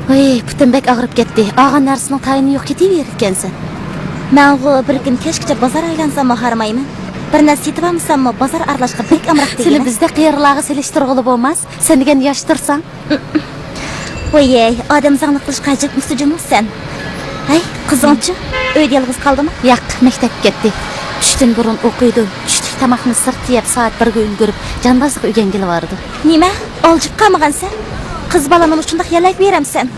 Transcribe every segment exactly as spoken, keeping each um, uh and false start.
ۋاي، پۇتۇم بەك ئاغرىپ كەتتى. ئالغان نەرسىنىڭ تايىنى يوق، كېتىۋېرىدىكەنسەن. مەنغۇ بىر كۈن كەچكىچە بازار ئايلانساممۇ ھارمايمەن. بىر نەرسە سېتىۋالمىساممۇ بازار ئارىلاشقا بەك ئامراق دېگىنە. سېنى بىزدەك قېرىلارغا سېلىشتۇرغىلى بولماس. سەن دېگەن ياش تۇرساڭ. ۋايەي، ئادەم زاڭلىق قىلىشقا ھاجەتمىسە جۇمۇ سەن. ھەي، قىزىڭچۇ؟ ئۆيدە يالغۇز قالدىمۇ؟ ياق، مەكتەپكە كەتتى. چۈشتىن بۇرۇن ئوقۇيدۇ. چۈشلۈك تاماقنى سىرتتا يەپ، سائەت بىرگە ئۈلگۈرۈپ، جانبازلىق ئۆگەنگىلى بارىدۇ. نېمە؟ ئالجىپ قالمىغانسەن؟ قىز بالىنىمۇ شۇنداق يەللەيپ بېرەمسەن؟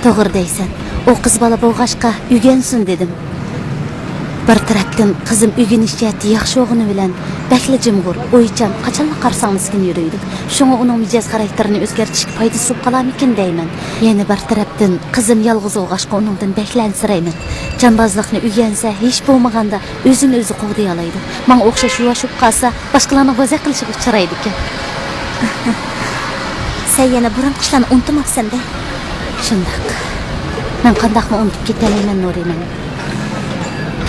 توغرا دەيسەن. ئۇ قىز بالا بولغاچقا ئۆگەنسۇن دېدىم. بىر تەرەپتىن قىزىم ئۆگىنىش جەھەتتە ياخشى بولغىنى بىلەن بەكلا جىمغۇر، ئويچان، قاچانلا قارىساڭ مىسكىن يۈرىدۇ. شۇڭا ئۇنىڭ مىجەز خاراكتېرىنى ئۆزگەرتىشكە پايدىسى بولۇپ قالارمىكىن دەيمەن. يەنە بىر تەرەپتىن قىزىم يالغۇز بولغاچقا ئۇنىڭدىن بەكلا ئەنسىرەيمەن. جانبازلىقنى ئۆگەنسە ھېچ بولمىغاندا ئۆزىنى ئۆزى قوغدىيالايدۇ. ماڭا ئوخشاش يۇۋاش بولۇپ قالسا، باشقىلارنىڭ بوزەك قىلىشىغا ئۇچرايدىكەن. سەن يەنە بۇرۇنقى ئىشلارنى ئۇنتۇماپسەن-دە. شۇنداق. مەن قانداقمۇ ئۇنتۇپ كېتەلەيمەن، نۇرىمەن؟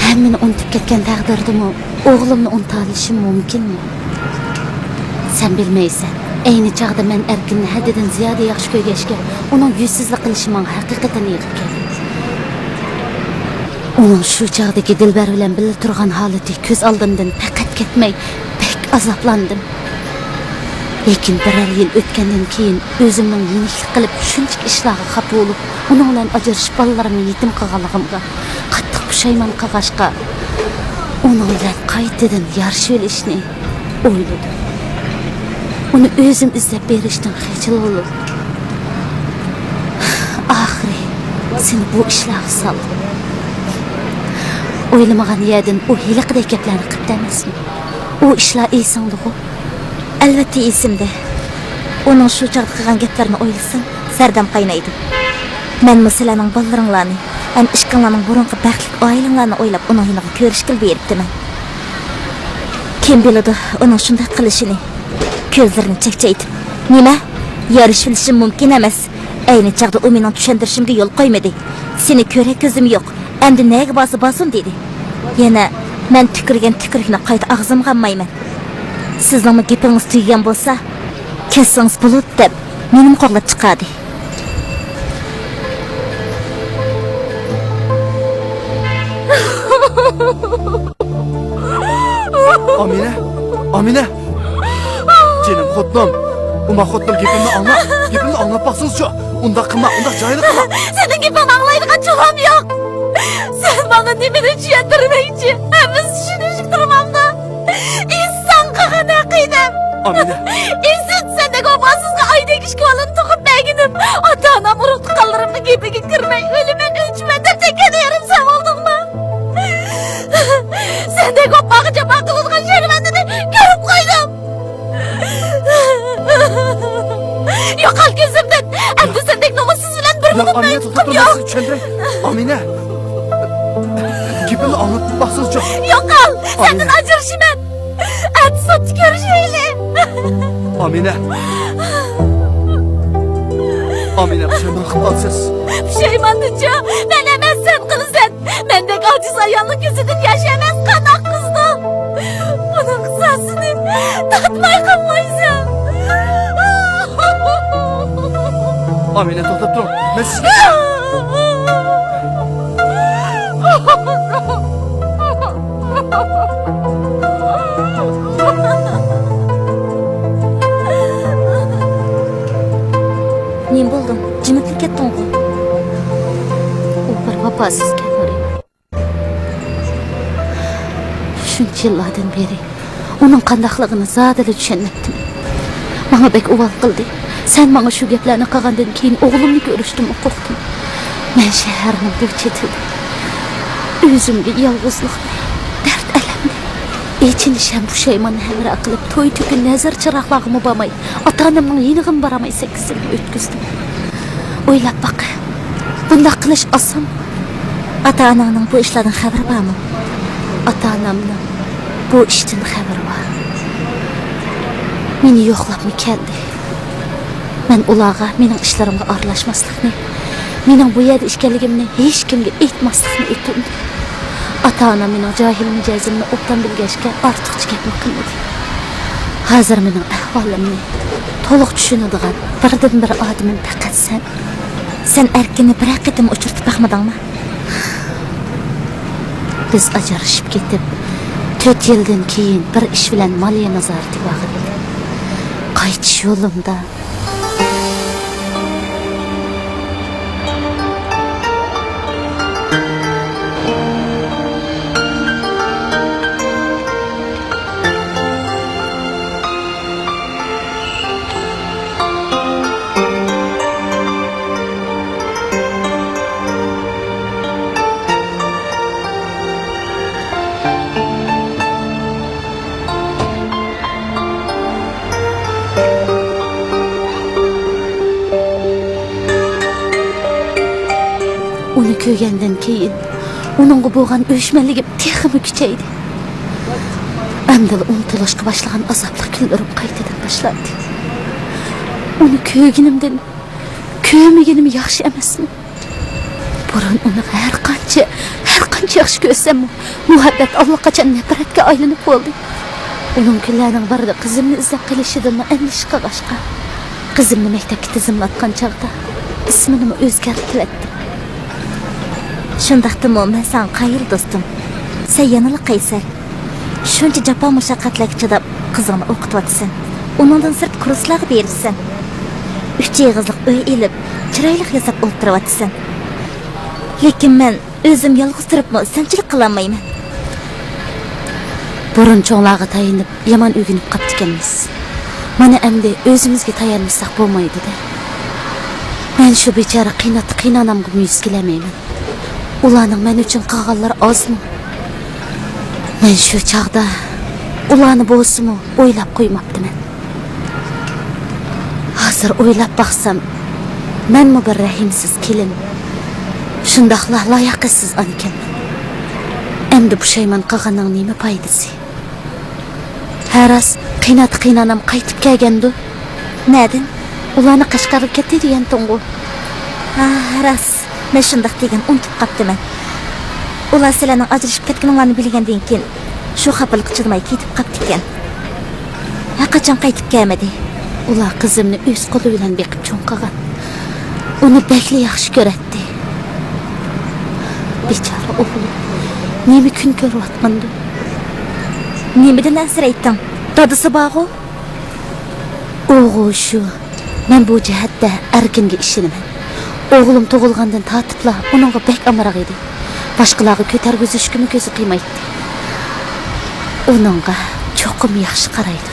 ھەممىنى ئۇنتۇپ كەتكەن تەقدىردىمۇ ئوغلۇمنى ئۇنتالىشىم مۇمكىنمۇ؟ سەن بىلمەيسەن. ئەينى چاغدا مەن ئەركىننى ھەددىدىن زىيادە ياخشى كۆرگەچكە، ئۇنىڭ يۈزسىزلىك قىلىشى ماڭا ھەقىقەتەن ئېغىر كەلدى. ئۇنىڭ شۇ چاغدىكى دىلبەر بىلەن بىللە تۇرغان ھالىتى كۆز ئالدىمدىن پەقەت كەتمەي، بەك ئازابلاندىم. لېكىن بىرەر يىل ئۆتكەندىن كېيىن ئۆزۈمنىڭ يېنىكلىك قىلىپ شۇنچىلىك ئىشلارغا خاپا بولۇپ، ئۇنىڭ بىلەن ئاجرىشىپ بالىلىرىمنى يېتىم قىلغانلىقىمغا قاتتىق پۇشايمان قىلغاچقا، ئۇنىڭ بىلەن قايتىدىن يارىشىۋېلىشنى ئويلىدىم. ئۇنى ئۆزۈم ئىزدەپ بېرىشتىن خىجىل بولۇپ، ئاخىرى سېنى بۇ ئىشلارغا سالدىم. ئويلىمىغان يەردىن ئۇ ھېلىقىدەك گەپلەرنى قىپتۇ ئەمەسمۇ؟ ئۇ ئىشلار ئېسىڭدىغۇ؟ ئەلۋەتتە ئېسىمدە. ئۇنىڭ شۇ چاغدا قىلغان گەپلىرىنى ئويلىسام، زەردەم قاينايدۇ. مەنمۇ سىلەرنىڭ بالىلىرىڭلارنى ھەم ئىككىڭلارنىڭ بۇرۇنقى بەختلىك ئائىلىڭلارنى ئويلاپ ئۇنىڭ يېنىغا كۆرۈشكىلى بېرىپتىمەن. كىم بىلىدۇ ئۇنىڭ شۇنداق قىلىشىنى. كۆزلىرىنى چەكچەيتىپ، نېمە؟ يارىشىۋېلىشىم مۇمكىن ئەمەس. ئەينى چاغدا ئۇ مېنىڭ چۈشەندۈرۈشۈمگە يول قويمىدى. سېنى كۆرەر كۆزۈم يوق. ئەمدى نەگە بارسا بارسۇن دېدى. يەنە مەن تۈكۈرگەن تۈكۈرۈكنى قايتا ئاغزىمغا ئالمايمەن. سىزنىڭمۇ گېپىڭىز تۈگىگەن بولسا، كەتسىڭىز بولىدۇ دەپ مېنىمۇ قوغلاپ چىقاردى. ئامىنە، ئامىنە، جېنىم خوتۇنۇم، ئوماق خوتۇنۇم، گېپىمنى ئاڭلا، گېپىمنى ئاڭلاپ باقسىڭىزچۇ، ئۇنداق قىلما، ئۇنداق جاھىللىق قىلما. سېنىڭ گېپىڭنى ئاڭلايدىغان چولام يوق. سەن ماڭا نېمىنى چۈشەندۈرمەكچى؟ ھەممىسى چۈشىنىشلىك تۇرمامدۇ؟ ئىنسان قىلغان ھەقىدەم. ئامىنە. ئىنسان سەندەك ۋاپاسىزغا ئايدەك ئىككى بالىنى تۇغۇپ بەرگىنىم. ئاتا-ئانام، ئۇرۇق-تۇغقانلىرىمنىڭ گېپىگە كىرمەي، ئۆلىمەن، ئۆچىمەن دەپ تەگكەن يېرىم سەن بولدۇڭمۇ؟ سەندەك ۋاپاغا جاپا قىلىدىغان شەرمەندىنى كۆرۈپ قويدۇم. يوقال كۆزۈمدىن! ئەمدى سەندەك نومۇسسىز بىلەن بىر مىنۇتمۇ ھېلىقىم يوق! ئامىنە، توختاپ تۇرۇڭ، مەن سىزگە چۈشەندۈرەي. ئامىنە! گېپىمنى ئاڭلاپ باقسىڭىزچۇ! يوقال! سەندىن ئاجرىشىمەن! ئەتە سوتتا كۆرۈشەيلى! ئامىنە! ئامىنە، پۇشايمان قىلىپ قالىسىز! پۇشايماننىچۇ؟ مەن ئەمەس، سەن قىلىسەن! مەندەك ئاجىز ئايالنىڭ كۆزىدىن ياش ئەمەس، قان ئاققۇزدۇڭ. بۇنىڭ جازاسىنى تارتماي قالمايسەن. ئامىنە، توختاپ تۇرۇڭ. مەن سىزگە نېمە بولدۇڭ؟ جىمىپلا كەتتىڭغۇ؟ ئۇ بىر ۋاپاسىزكەن، نۇرى. شۇنچە يىللاردىن بېرى ئۇنىڭ قانداقلىقىنى زادىلا چۈشەنمەپتىمەن. ماڭا بەك ئۇۋال قىلدى. سەن ماڭا شۇ گەپلەرنى قىلغاندىن كېيىن ئوغلۇمنى كۆرۈشتىنمۇ قورقتۇم. مەن شەھەرنىڭ بۇ چېتىدە ئۆزۈمگە يالغۇزلۇقنى، دەرد-ئەلەمنى، ئېچىنىش ھەم پۇشايماننى ھەمراھ قىلىپ، توي-تۆكۈن، نەزىر-چىراغلارغىمۇ بارماي، ئاتا-ئانامنىڭ يېنىغىمۇ بارالماي سەككىز يىلنى ئۆتكۈزدۈم. ئويلاپ باقە، بۇنداق قىلىش ئاسانمۇ؟ ئاتا-ئاناڭنىڭ بۇ ئىشلاردىن خەۋىرى بارمۇ؟ ئاتا-ئانامنىڭ بۇ ئىشتىن خەۋىرى بار. مېنى يوقلاپمۇ كەلدى. مەن ئۇلارغا مېنىڭ ئىشلىرىمغا ئارىلاشماسلىقنى، مېنىڭ بۇ يەردە ئىكەنلىكىمنى ھېچكىمگە ئېيتماسلىقنى ئۆتۈندۈم. ئاتا-ئانام مېنىڭ جاھىل مىجەزىمنى ئوبدان بىلگەچكە، ئارتۇقچە گەپمۇ قىلمىدى. ھازىر مېنىڭ ئەھۋالىمنى تولۇق چۈشىنىدىغان بىردىنبىر ئادىمىم پەقەت سەن. سەن ئەركىننى بىرەر قېتىم ئۇچرىتىپ باقمىدىڭمۇ؟ بىز ئاجرىشىپ كېتىپ، تۆت يىلدىن كېيىن بىر ئىش بىلەن مالىيە نازارىتىگە بارغانىدۇق. قايتىش يولۇمدا ئۇنى كۆرگەندىن كېيىن ئۇنىڭغا بولغان ئۆچمەنلىكىم تېخىمۇ كۈچەيدى. ئەمدىلا ئۇنتۇلۇشقا باشلىغان ئازابلىق كۈنلىرىم قايتىدىن باشلاندى. ئۇنى كۆرگىنىمدىن كۆرمىگىنىم ياخشى ئەمەسمۇ؟ بۇرۇن ئۇنى ھەر قانچە، ھەر قانچە ياخشى كۆرسەممۇ، مۇھەببەت ئاللىقاچان نەپرەتكە ئايلىنىپ بولدى. ئۇنىڭ كۈنلەرنىڭ بىرىدە قىزىمنى ئىزدەپ قېلىشىدىنمۇ ئەندىشە قىلغاچقا، قىزىمنى مەكتەپكە تىزىملاتقان چاغدا ئىسمىنىمۇ ئۆزگەرتىۋەتتىم. شۇنداقتىمۇ مەن ساڭا قايىل، دوستۇم. سەن يەنىلا قەيسەر. شۇنچە جاپا-مۇشەققەتلەرگە چىداپ، قىزىڭنى ئوقۇتۇۋاتىسەن. ئۇنىڭدىن سىرت كۇرسلارغا بېرىسەن. ئۈچ ئېغىزلىق ئۆي ئېلىپ، چىرايلىق ياساپ ئولتۇرۇۋاتىسەن. لېكىن مەن ئۆزۈم يالغۇز تۇرۇپمۇ سەنچىلىك قىلالمايمەن. بۇرۇن چوڭلارغا تايىنىپ، يامان ئۆگىنىپ قاپتىكەنمىز. مانا ئەمدى ئۆزىمىزگە تايانمىساق بولمايدۇ-دە. مەن شۇ بىچارە قىيناتتى قىينانامغىمۇ يۈز كېلەلمەيمەن. ئۇلارنىڭ مەن ئۈچۈن قىلغانلىرى ئازمۇ؟ مەن شۇ چاغدا ئۇلارنى بولسىمۇ ئويلاپ قويماپتىمەن. ھازىر ئويلاپ باقسام، مەنمۇ بىر رەھىمسىز كېلىن، شۇنداقلا لاياقەتسىز ئانىكەنمەن. ئەمدى پۇشايمان قىلغاننىڭ نېمە پايدىسى؟ ھە راست، قىيناتتى قىينانام قايتىپ كەلگەندۇ؟ نەدىن؟ ئۇلارنى قەشقەرگە كەتتى دېگەنتىڭغۇ؟ ھا، راست. مەن شۇنداق دېگەن، ئۇنتۇپ قاپتىمەن. ئۇلار سىلەرنىڭ ئاجرىشىپ كەتكىنىڭلارنى بىلگەندىن كېيىن، شۇ خاپىلىققا چىدىماي كېتىپ قاپتىكەن. ھەرقاچان قايتىپ كەلمىدى. ئۇلار قىزىمنى ئۆز قولى بىلەن بېقىپ چوڭ قىلغان. ئۇنى بەكلا ياخشى كۆرەتتى. بىچارە ئوغلۇم نېمە كۈن كۆرۈۋاتقاندۇ؟ نېمىدىن ئەنسىرەيتتىڭ؟ دادىسى بارغۇ؟ ئۇغۇ شۇ. مەن بۇ جەھەتتە ئەركىنگە ئىشىنىمەن. ئوغلۇم تۇغۇلغاندىن تارتىپلا ئۇنىڭغا بەك ئامراق ئىدى. باشقىلارغا كۆتەرگۈزۈشكىمۇ كۆزى قىيمايتتى. ئۇنىڭغا چوقۇم ياخشى قارايدۇ.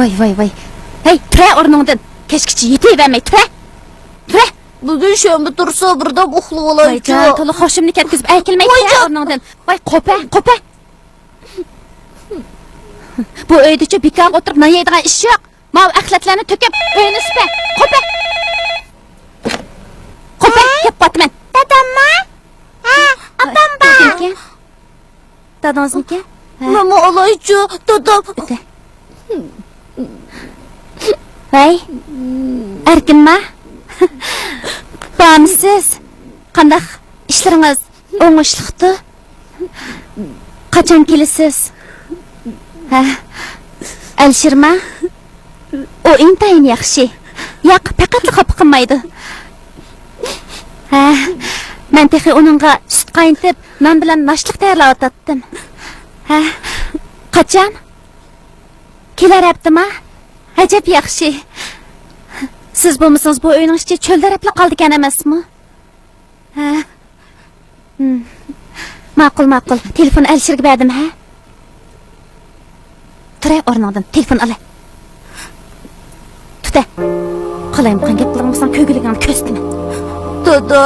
ۋاي، ۋاي، ۋاي. ھەي، تۇرە ئورنۇڭدىن. كەچكىچە يېتىۋەرمەي تۇرە. تۇرە. بۈگۈن شەنبە تۇرسا، بىردەم ئۇخلىۋالايچۇ. ۋايجان، تولا خۇشۇمنى كەتكۈزۈپ ئەكەلمەي تۇرە ئورنۇڭدىن. ۋاي، قوپە، قوپە. بۇ ئۆيدىچۇ بىكارغا ئولتۇرۇپ نان يەيدىغان ئىش يوق. ماۋۇ ئەخلەتلەرنى تۆكۈپ، ئۆينى سۈپە. قوپە. قوپە، كەپ قاتىمەن. دادامما؟ ھە، ئاپام بار. دادىڭىزنىكى؟ ھە. ماما ئالايچۇ، دادام. ئۆتە. ۋەي، ئەركىنما؟ بارمسىز؟ قانداق ئىشلىرىڭىز؟ ئوڭۇشلۇقتۇ. قاچان كېلىسىز؟ ھە. ئەلىشىرما؟ ئۇ ئىنتايىن ياخشى. ياق، پەقەتلا خاپا قىلمايدۇ. ھە، مەن تېخى ئۇنىڭغا سۈت قاينىتىپ، نان بىلەن ناشتىلىق تەييارلاۋاتاتتىم. ھە، قاچان؟ كېلەر ھەپتىما؟ ئەجەب ياخشى. سىز بولمىسىڭىز بۇ ئۆينىڭ ئىچى چۆلدەرەپلا قالىدىكەن ئەمەسمۇ؟ ھە؟ ھىم. ماقۇل، ماقۇل. تېلېفون ئەلىشىرگە بەردىم، ھە؟ تۇرە ئورنۇڭدىن، تېلېفون ئالە. تۇتە. قالايمىقان گەپ قىلغان بولساڭ، كۆرگۈلۈكۈڭنى كۆرسىتىمەن. دادا.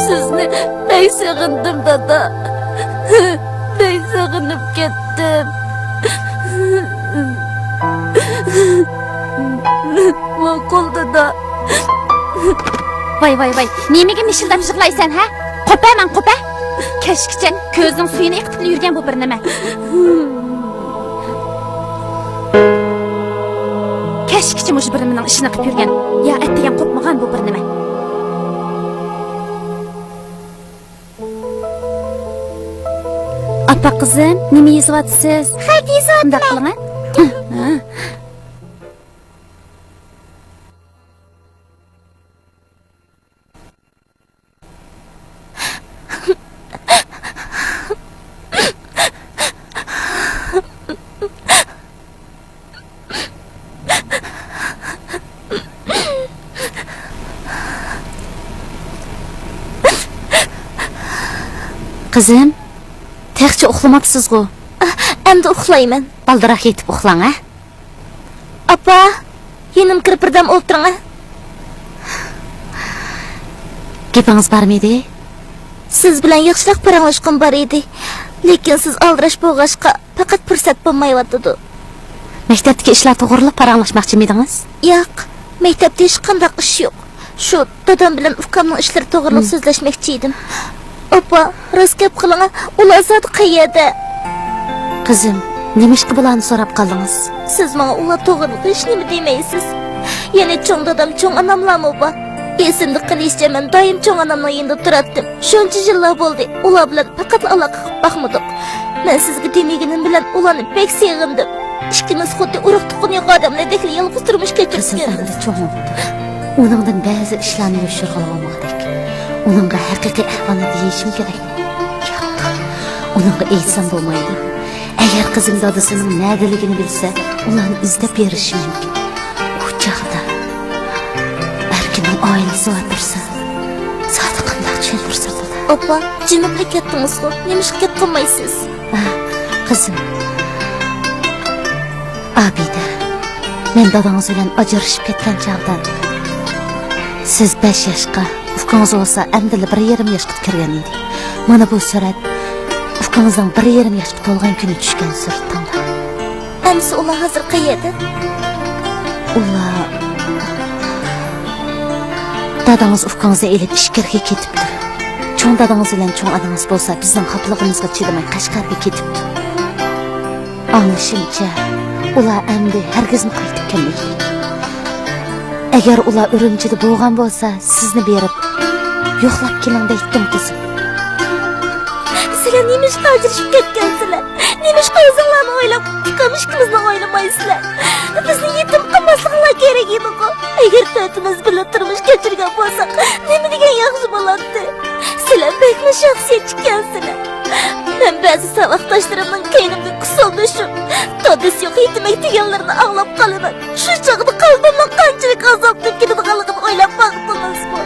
سىزنى بەك سېغىندىم، دادا. بەك سېغىنىپ كەتتىم. ماقۇل، دادا. ۋاي، ۋاي، ۋاي، نېمىگە مىشىلداپ يىغلايسەن، ھە؟ قوپە، ماڭ قوپە. كەچكىچە كۆزنىڭ سۈيىنى ئېقىتىپلا يۈرگەن بۇ بىر نېمە. كەچكىچە مۇشۇ بىر نېمىنىڭ ئىشىنى قىلىپ يۈرگەن. يا ئەتىگەن قوپمىغان بۇ بىر نېمە. ئاپا قىزىم، نېمە يېزىۋاتىسىز؟ خەت يېزىۋاتىمەن. مۇنداق قىلىڭ، ھە؟ قىزىم، تېخىچە ئۇخلىماپسىزغۇ؟ ئەمدى ئۇخلايمەن. بالدۇراق يېتىپ ئۇخلاڭ، ھە؟ ئاپا، يېنىمغا كىرىپ بىردەم ئولتۇرۇڭ، ھە؟ گېپىڭىز بارمىدى؟ سىز بىلەن ياخشىراق پاراڭلاشقۇم بار ئىدى. لېكىن سىز ئالدىراش بولغاچقا، پەقەت پۇرسەت بولمايۋاتىدۇ. مەكتەپتىكى ئىشلار توغرىلىق پاراڭلاشماقچىمىدىڭىز؟ ياق، مەكتەپتە ھېچقانداق ئىش يوق. شۇ دادام بىلەن ئۇكامنىڭ ئىشلىرى توغرىلىق سۆزلەشمەكچى ئىدىم. ئاپا، راست گەپ قىلىڭا، ئۇلار زادى قەيەردە؟ قىزىم، نېمىشقا بۇلارنى سوراپ قالدىڭىز؟ سىز ماڭا ئۇلار توغرىلىق ھېچنېمە دېمەيسىز. يەنى چوڭ دادام، چوڭ ئاناملارمۇ بار. ئېسىمدە قېلىشىچە، مەن دائىم چوڭ ئانامنىڭ يېنىدا تۇراتتىم. شۇنچە يىللار بولدى، ئۇلار بىلەن پەقەتلا ئالاقە قىلىپ باقمىدۇق. مەن سىزگە دېمىگىنىم بىلەن ئۇلارنى بەك سېغىندىم. ئىككىمىز خۇددى ئۇرۇق-تۇغقان يوق ئادەملەردەكلا يالغۇز تۇرمۇش قىزىم كەچۈرۈپتىكەنمىز. ئەمدى چوڭ بولدى. ئۇنىڭدىن بەزى ئىشلارنى يوشۇرغىلى بولمىغۇدەك. ئۇنىڭغا ھەقىقىي ئەھۋالنى دېيىشىم كېرەك. ياق، ئۇنىڭغا ئېيتسام بولمايدۇ. ئەگەر قىزىم دادىسىنىڭ نەدىلىكىنى بىلسە، ئۇلارنى ئىزدەپ بېرىشى مۇمكىن. ئۇ چاغدا ئەركىننىڭ ئائىلىسى بار تۇرسا، زادى قانداق چۈشەندۈرسە بولار؟ ئاپا، جىمىپلا كەتتىڭىزغۇ؟ نېمىشقا گەپ قىلمايسىز؟ ئا، قىزىم. ئابىدە، مەن دادىڭىز بىلەن ئاجرىشىپ كەتكەن چاغدا، سىز بەش ياشقا، ئۇكىڭىز بولسا ئەمدىلا بىر يېرىم ياشقا كىرگەن ئىدى. مانا بۇ سۈرەت ئۇكىڭىزنىڭ بىر يېرىم ياشقا تولغان كۈنى چۈشكەن سۈرىتىڭلار. ئەمىسە ئۇلار ھازىر قەيەردە؟ ئۇلار، دادىڭىز ئۇكىڭىزنى ئېلىپ ئىچكىرىگە كېتىپتۇ. چوڭ دادىڭىز بىلەن چوڭ ئانىڭىز بولسا بىزنىڭ خاپىلىقىمىزغا چىدىماي قەشقەرگە كېتىپتۇ. ئاڭلىشىمچە، ئۇلار ئەمدى ھەرگىزمۇ قايتىپ كەلمەيدۇ. ئەگەر ئۇلار ئۈرۈمچىدە بولغان بولسا، سىزنى بېرىپ يوقلاپ كېلىڭ دەيتتىم، قىزىم. سىلەر نېمىشقا ئاجرىشىپ كەتكەنسىلەر؟ نېمىشقا ئۆزۈڭلارنى ئويلاپ، ئۇكام ئىككىمىزنى ئويلىمايسىلەر؟ بىزنى يېتىم قىلماسلىقىڭلار كېرەك ئىدىغۇ. ئەگەر تۆتىمىز بىللە تۇرمۇش كەچۈرگەن بولساق، نېمە دېگەن ياخشى بولاتتى. سىلەر بەكمۇ شەخسىيەتچىكەنسىلەر. مەن بەزى ساۋاقداشلىرىمنىڭ كەينىمدىن ئۇسسۇلدىشىپ، دادىسى يوق يېتىمەك دېگەنلىرىنى ئاڭلاپ قالىمەن. شۇ چاغدا قەلبىمنىڭ قانچىلىك ئازابلىنىپ كېتىدىغانلىقىنى ئويلاپ باقتىڭىزمۇ؟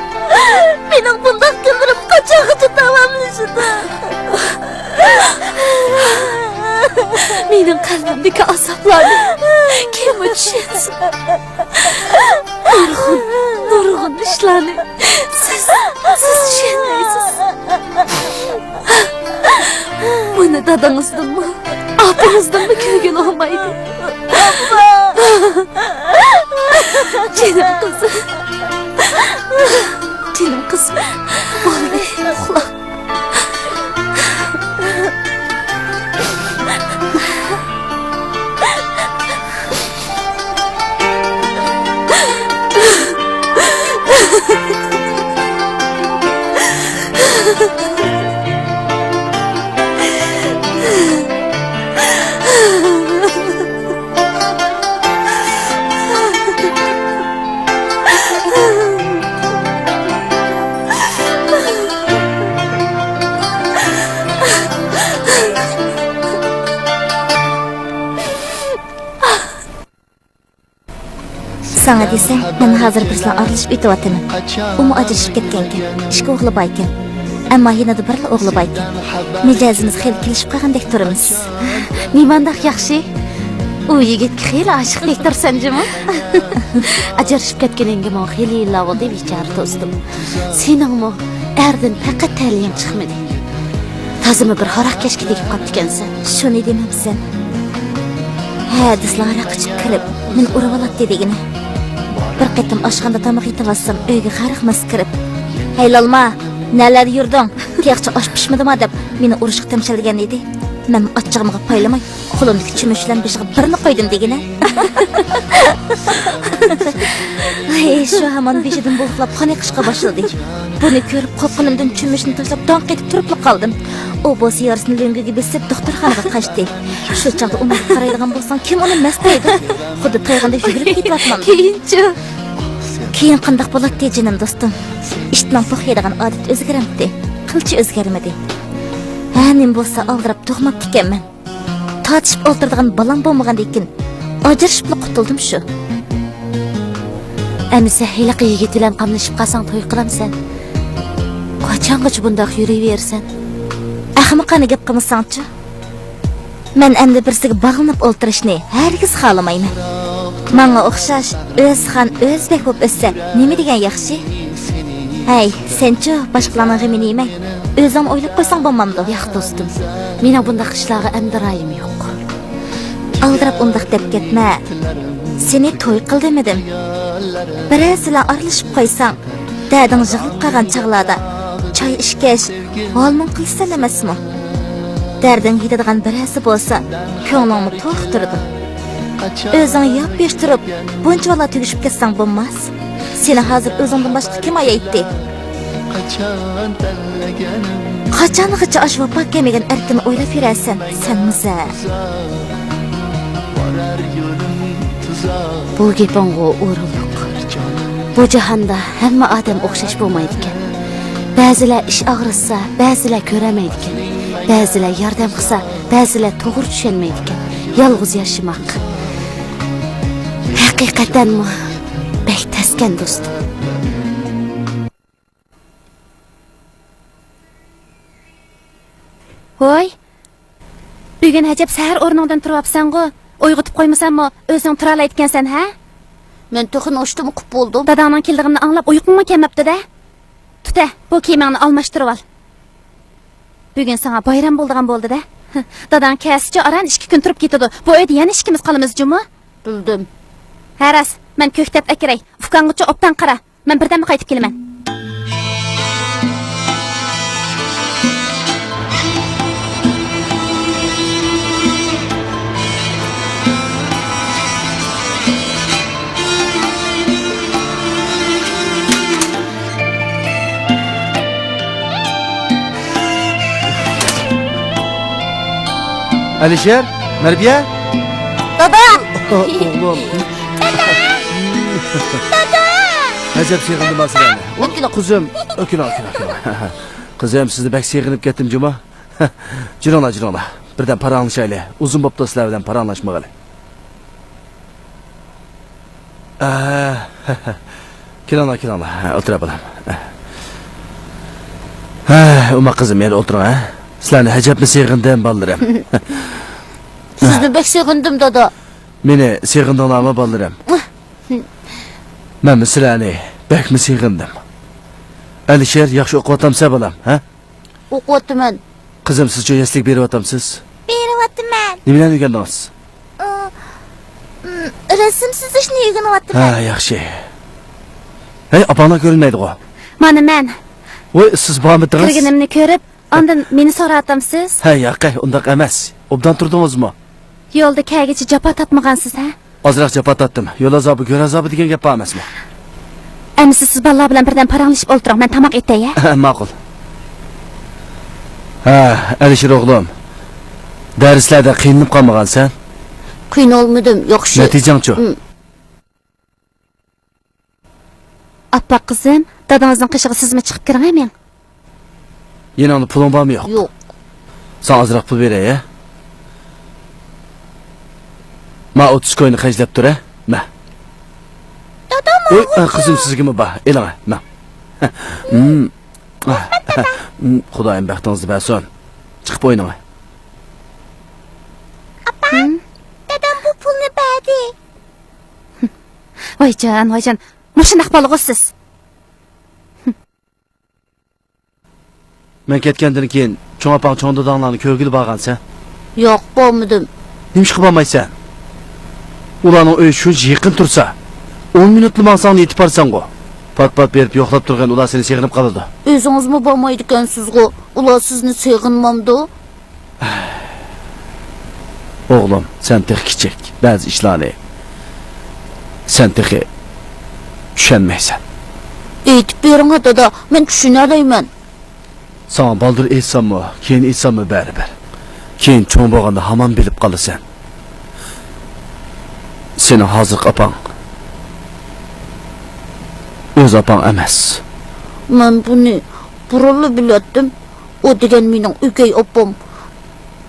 مېنىڭ بۇنداق كۈنلىرىم قاچانغىچە داۋاملىشىدۇ؟ مېنىڭ قەلبىمدىكى ئازابلارنى كىممۇ چۈشەنسۇن؟ نۇرغۇن، نۇرغۇن ئىشلارنى سىز، سىز چۈشەنمەيسىز. بۇنى دادىڭىزدىنمۇ، ئاپىڭىزدىنمۇ كۆرگىلى بولمايدۇ. جېنىم قىزىم. جېنىم قىزىم. بولدى، ئۇخلا. ساڭا دېسەم، مەن ھازىر بىرسىلەن ئارىلىشىپ ئۆتۈۋاتىمەن. ئۇمۇ ئاجرىشىپ كەتكەنكەن. ئىككى ئوغلى باركەن. ئەمما يېنىدا بىرلا ئوغلى باركەن. مىجەزىمىز خېلى كېلىشىپ قالغاندەك تۇرىمىز. نېمانداق ياخشى. ئۇ يىگىتكە خېلى ئاشىقلىق تۇرسەن جۇمۇ. ئاجرىشىپ كەتكىنىڭگىمۇ خېلى يىللار بولدى، بىچارە دوستۇم. سېنىڭمۇ ئەردىن پەقەت تەلىيىڭ چىقمىدى. تازىمۇ بىر ھاراقكەشكە تېگىپ قاپتىكەنسەن. شۇنى دېمەمسەن. ھە، دېسىلا ھاراق ئىچىپ كىرىپ، مېنى ئۇرۇۋالاتتى دېگىنە. بىر قېتىم ئاشخانىدا تاماق ئېتىۋاتسام، ئۆيگە غەرق مەست كىرىپ، «ھەي لالما، نەلەردە يۈردۈڭ؟ تېخىچە ئاش پىشمىدىما؟» دەپ، مېنى ئۇرۇشقا تەمشەلگەن ئىدى. مەن ئاچچىقىمغا پايلىماي، قولۇمدىكى چۆمۈچ بىلەن بېشىغا بىرنى قويدۇم دېگىنە. ھەي، شۇ ھامان بېشىدىن بۇلۇقلاپ قان ئېقىشقا باشلىدى. بۇنى كۆرۈپ قورققىنىمدىن چۆمۈچنى تاشلاپ داڭ قېتىپ تۇرۇپلا قالدىم. ئۇ بولسا يارىسىنى لۆڭگىگە بېسىپ دوختۇرخانىغا قاچتى. شۇ چاغدا ئۇنىڭغا قارايدىغان بولساڭ، كىم ئۇنى مەس دەيدۇ؟ خۇددى تايغاندا يۈگۈرۈپ كېتىۋاتىمەن. كېيىنچۇ؟ كېيىن قانداق بولاتتى، جېنىم دوستۇم؟ ئىتنىڭ پوق يەيدىغان ئادىتى ئۆزگىرەمتى؟ قىلچە ئۆزگەرمىدى. ھە، نېمە بولسا ئالدىراپ تۇغماپتىكەنمەن. تارتىشىپ ئولتۇرىدىغان بالام بولمىغاندىكىن، ئاجرىشىپلا قۇتۇلدۇم شۇ. ئەمىسە ھېلىقى يىگىت بىلەن قاملىشىپ قالساڭ توي قىلامسەن؟ قاچانغىچە بۇنداق يۈرۈۋېرىسەن؟ ئەخمىقانە گەپ قىلمىساڭچۇ؟ مەن ئەمدى بىرسىگە باغلىنىپ ئولتۇرۇشنى ھەرگىز خالىمايمەن. ماڭا ئوخشاش ئۆز خان، ئۆز بەگ بولۇپ ئۆتسە نېمە دېگەن ياخشى؟ ھەي، سەنچۇ باشقىلارنىڭ غېمىنى يېمەي، ئۆزۈڭنى ئويلاپ قويساڭ بولمامدۇ؟ ياق، دوستۇم. مېنىڭ بۇنداق ئىشلارغا ئەمدى رايىم يوق. ئالدىراپ ئۇنداق دەپ كەتمە. سېنى توي قىل دېمىدىم. بىرەرسى بىلەن ئارىلىشىپ قويساڭ، دەردىڭ يىغىلىپ قالغان چاغلاردا چاي ئىچكەچ ھال-مۇڭ قىلىسەن ئەمەسمۇ؟ دەردىڭ يېتىدىغان بىرەرسى بولسا، كۆڭلۈڭمۇ توق تۇرىدۇ. ئۆزۈڭ ياپياش تۇرۇپ، بۇنچە بالا تۈگىشىپ كەتسەڭ بولماس. سېنى ھازىر ئۆزۈڭدىن باشقا كىم ئايايتتى؟ قاچانغىچە ئاشۇ ۋاپا كەلمىگەن ئەركىننى ئويلاپ يۈرەرسەن، سەنمۇ زەر. بۇ گېپىڭغۇ ئورۇنلۇق. بۇ جاھاندا ھەممە ئادەم ئوخشاش بولمايدىكەن. بەزىلەر ئىچ ئاغرىتسا، بەزىلەر كۆرەلمەيدىكەن. بەزىلەر ياردەم قىلسا، بەزىلەر توغرا چۈشەنمەيدىكەن. يالغۇز ياشىماق ھەقىقەتەنمۇ بەك تەسكەن، دوستۇم. ۋوي، بۈگۈن ئەجەب سەھەر ئورنۇڭدىن تۇرۇۋاپسەنغۇ؟ ئويغىتىپ قويمىساممۇ، ئۆزۈڭ تۇرالايدىكەنسەن، ھە؟ مەن تېخى ناشتىمۇ قىپ بولدۇم. داداڭنىڭ كېلىدىغىنىنى ئاڭلاپ ئۇيقۇڭمۇ كەلمەپتۇ-دە. تۇتە، بۇ كىيىمىڭنى ئالماشتۇرۇۋال. بۈگۈن ساڭا بايرام بولىدىغان بولدى-دە. داداڭ كەلسىچۇ ئاران ئىككى كۈن تۇرۇپ كېتىدۇ. بۇ ئۆيدە يەنە ئىككىمىز قالىمىز جۇمۇ. بىلدىم. ھە راست، مەن كۆكتات ئەكىرەي. ئۇكاڭغىچۇ ئوبدان قارا. مەن بىردەملا قايتىپ كېلىمەن. ئەلىشىر، مەربىيە. دادا! ئوغلۇم. دادا! دادا! ئەجەب سېغىندىم سىلەرنى. ئۆكۈنۈڭ. قىزىم، ئۆكۈنۈڭ، ئۆكۈنۈڭ، ئۆكۈنۈڭ. قىزىم، سىزنى بەك سېغىنىپ كەتتىم جۇما. جۈرۈڭلار، جۈرۈڭلار. بىردەم پاراڭلىشايلى. ئۇزۇن بوپتۇ سىلەر بىلەن پاراڭلاشمىغىلى. ئە، كېلىڭلار، كېلىڭلار. ئولتۇرا بالام. ھە، ئوماق قىزىم، يەنە ئولتۇرۇڭ، ھە. سىلەرنى ئەجەبمۇ سېغىندىم، بالىلىرىم. سىزنى بەك سېغىندىم، دادا. مېنى سېغىندىڭلارمۇ، بالىلىرىم؟ مەنمۇ سىلەرنى بەكمۇ سېغىندىم. ئەلىشىر، ياخشى ئوقۇۋاتامسەن، بالام، ھە؟ ئوقۇۋاتىمەن. قىزىم، سىزچۇ يەسلىگە بېرىۋاتامسىز؟ بېرىۋاتىمەن. نېمىلەرنى ئۆگەندىڭىز؟ ئۇ، ئىم، رەسىم سىزىشنى ئۆگىنىۋاتىمەن. ھە، ياخشى. ھەي، ئاپاڭلار كۆرۈنمەيدىغۇ؟ مانا مەن. ۋوي، سىز بارمىدىڭىز؟ كىرگىنىمنى كۆرۈپ، ئاندىن مېنى سوراۋاتامسىز؟ ھە، ياقەي، ئۇنداق ئەمەس. ئوبدان تۇردىڭىزمۇ؟ يولدا كەلگۈچە جاپا تارتمىغانسىز، ھە؟ ئازراق جاپا تارتتىم. يول ئازابى، گۆر ئازابى دېگەن گەپ بار ئەمەسمۇ؟ ئەمىسە سىز بالىلار بىلەن بىردەم پاراڭلىشىپ ئولتۇرۇڭ، مەن تاماق ئېتەي، ھە؟ ماقۇل. ھە، ئەلىشىر ئوغلۇم. دەرسلەردە قىينىلىپ قالمىغانسەن؟ قىينالمىدىم، ياخشى. نەتىجەڭچۇ؟ ھىم. ئاپپاق قىزىم، دادىڭىزنىڭ قېشىغا سىزمۇ چىقىپ كىرىڭە مېڭ. يېنىڭدا پۇلۇڭ بارمۇ يوق؟ يوق. ساڭا ئازراق پۇل بېرەي، ھە؟ ما ئوتتۇز كوينى خەجلەپ تۇر، ھە؟ مە. ئوي، ئە، قىزىم، سىزگىمۇ بار. ئېلىڭ، ماڭ. ھىم. ئا، ھىم، خۇدايىم بەختىڭىزنى بەرسۇن. چىقىپ ئوينىڭ. ئاپا، دادام بۇ پۇلنى بەردى. ۋايجان، ۋايجان، مۇشۇنداق بالىغۇ سىز. مەن كەتكەندىن كېيىن چوڭ ئاپاڭ، چوڭ داداڭلارنى كۆرگىلى بارغانسەن؟ ياق، بارمىدىم. نېمىشقا بارمايسەن؟ ئۇلارنىڭ ئۆيى شۇنچە يېقىن تۇرسا، ئون مىنۇتلا ماڭساڭلا يېتىپ بارىسەنغۇ. پات-پات بېرىپ يوقلاپ تۇرغىن، ئۇلار سېنى سېغىنىپ قالىدۇ. ئۆزىڭىزمۇ بارمايدىكەنسىزغۇ، ئۇلار سىزنى سېغىنمامدۇ؟ ئوغلۇم، سەن تېخى كىچىك، بەزى ئىشلارنى سەن تېخى چۈشەنمەيسەن. ئېيتىپ بېرىڭە، دادا، مەن چۈشىنەلەيمەن. ساڭا بالدۇر ئېيتساممۇ، كېيىن ئېيتساممۇ بەرىبىر. كېيىن چوڭ بولغاندا ھامان بىلىپ قالىسەن. سېنىڭ ھازىرقى ئاپاڭ ئۆز ئاپاڭ ئەمەس. مەن بۇنى بۇرۇنلا بىلەتتىم. ئۇ دېگەن مېنىڭ ئۆگەي ئاپام.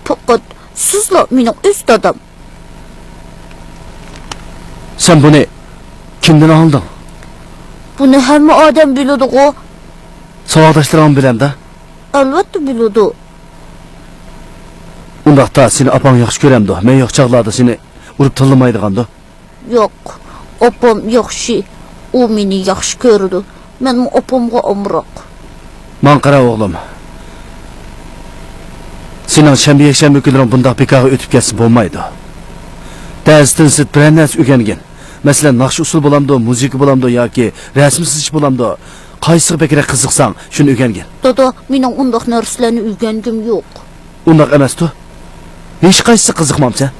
پەقەت سىزلا مېنىڭ ئۆز دادام. سەن بۇنى كىمدىن ئاڭلىدىڭ؟ بۇنى ھەممە ئادەم بىلىدىغۇ. ساۋاقداشلىرىڭمۇ بىلەمدۇ؟ ئەلۋەتتە بىلىدۇ. ئۇنداقتا سېنى ئاپاڭ ياخشى كۆرەمدۇ؟ مەن يوق چاغلاردا سېنى ئۇرۇپ تىللىمايدىغاندۇ؟ ياق، ئاپام ياخشى. ئۇ مېنى ياخشى كۆرىدۇ. مەنمۇ ئاپامغا ئامراق. ماڭا قارا، ئوغلۇم. سېنىڭ شەنبە، يەكشەنبە كۈنلىرىڭ بۇنداق بىكارغا ئۆتۈپ كەتسە بولمايدۇ. دەرستىن سىرت بىرەر نەرسە ئۆگەنگىن. مەسىلەن، ناخشا ئۇسسۇل بولامدۇ، مۇزىكا بولامدۇ ياكى رەسىم سىزىش بولامدۇ؟ قايسىغا بەكرەك قىزىقساڭ، شۇنى ئۆگەنگىن. دادا، مېنىڭ ئۇنداق نەرسىلەرنى ئۆگەنگۈم يوق. ئۇنداق ئەمەستۇ؟ ھېچقايسىسى قىزىقمامسەن؟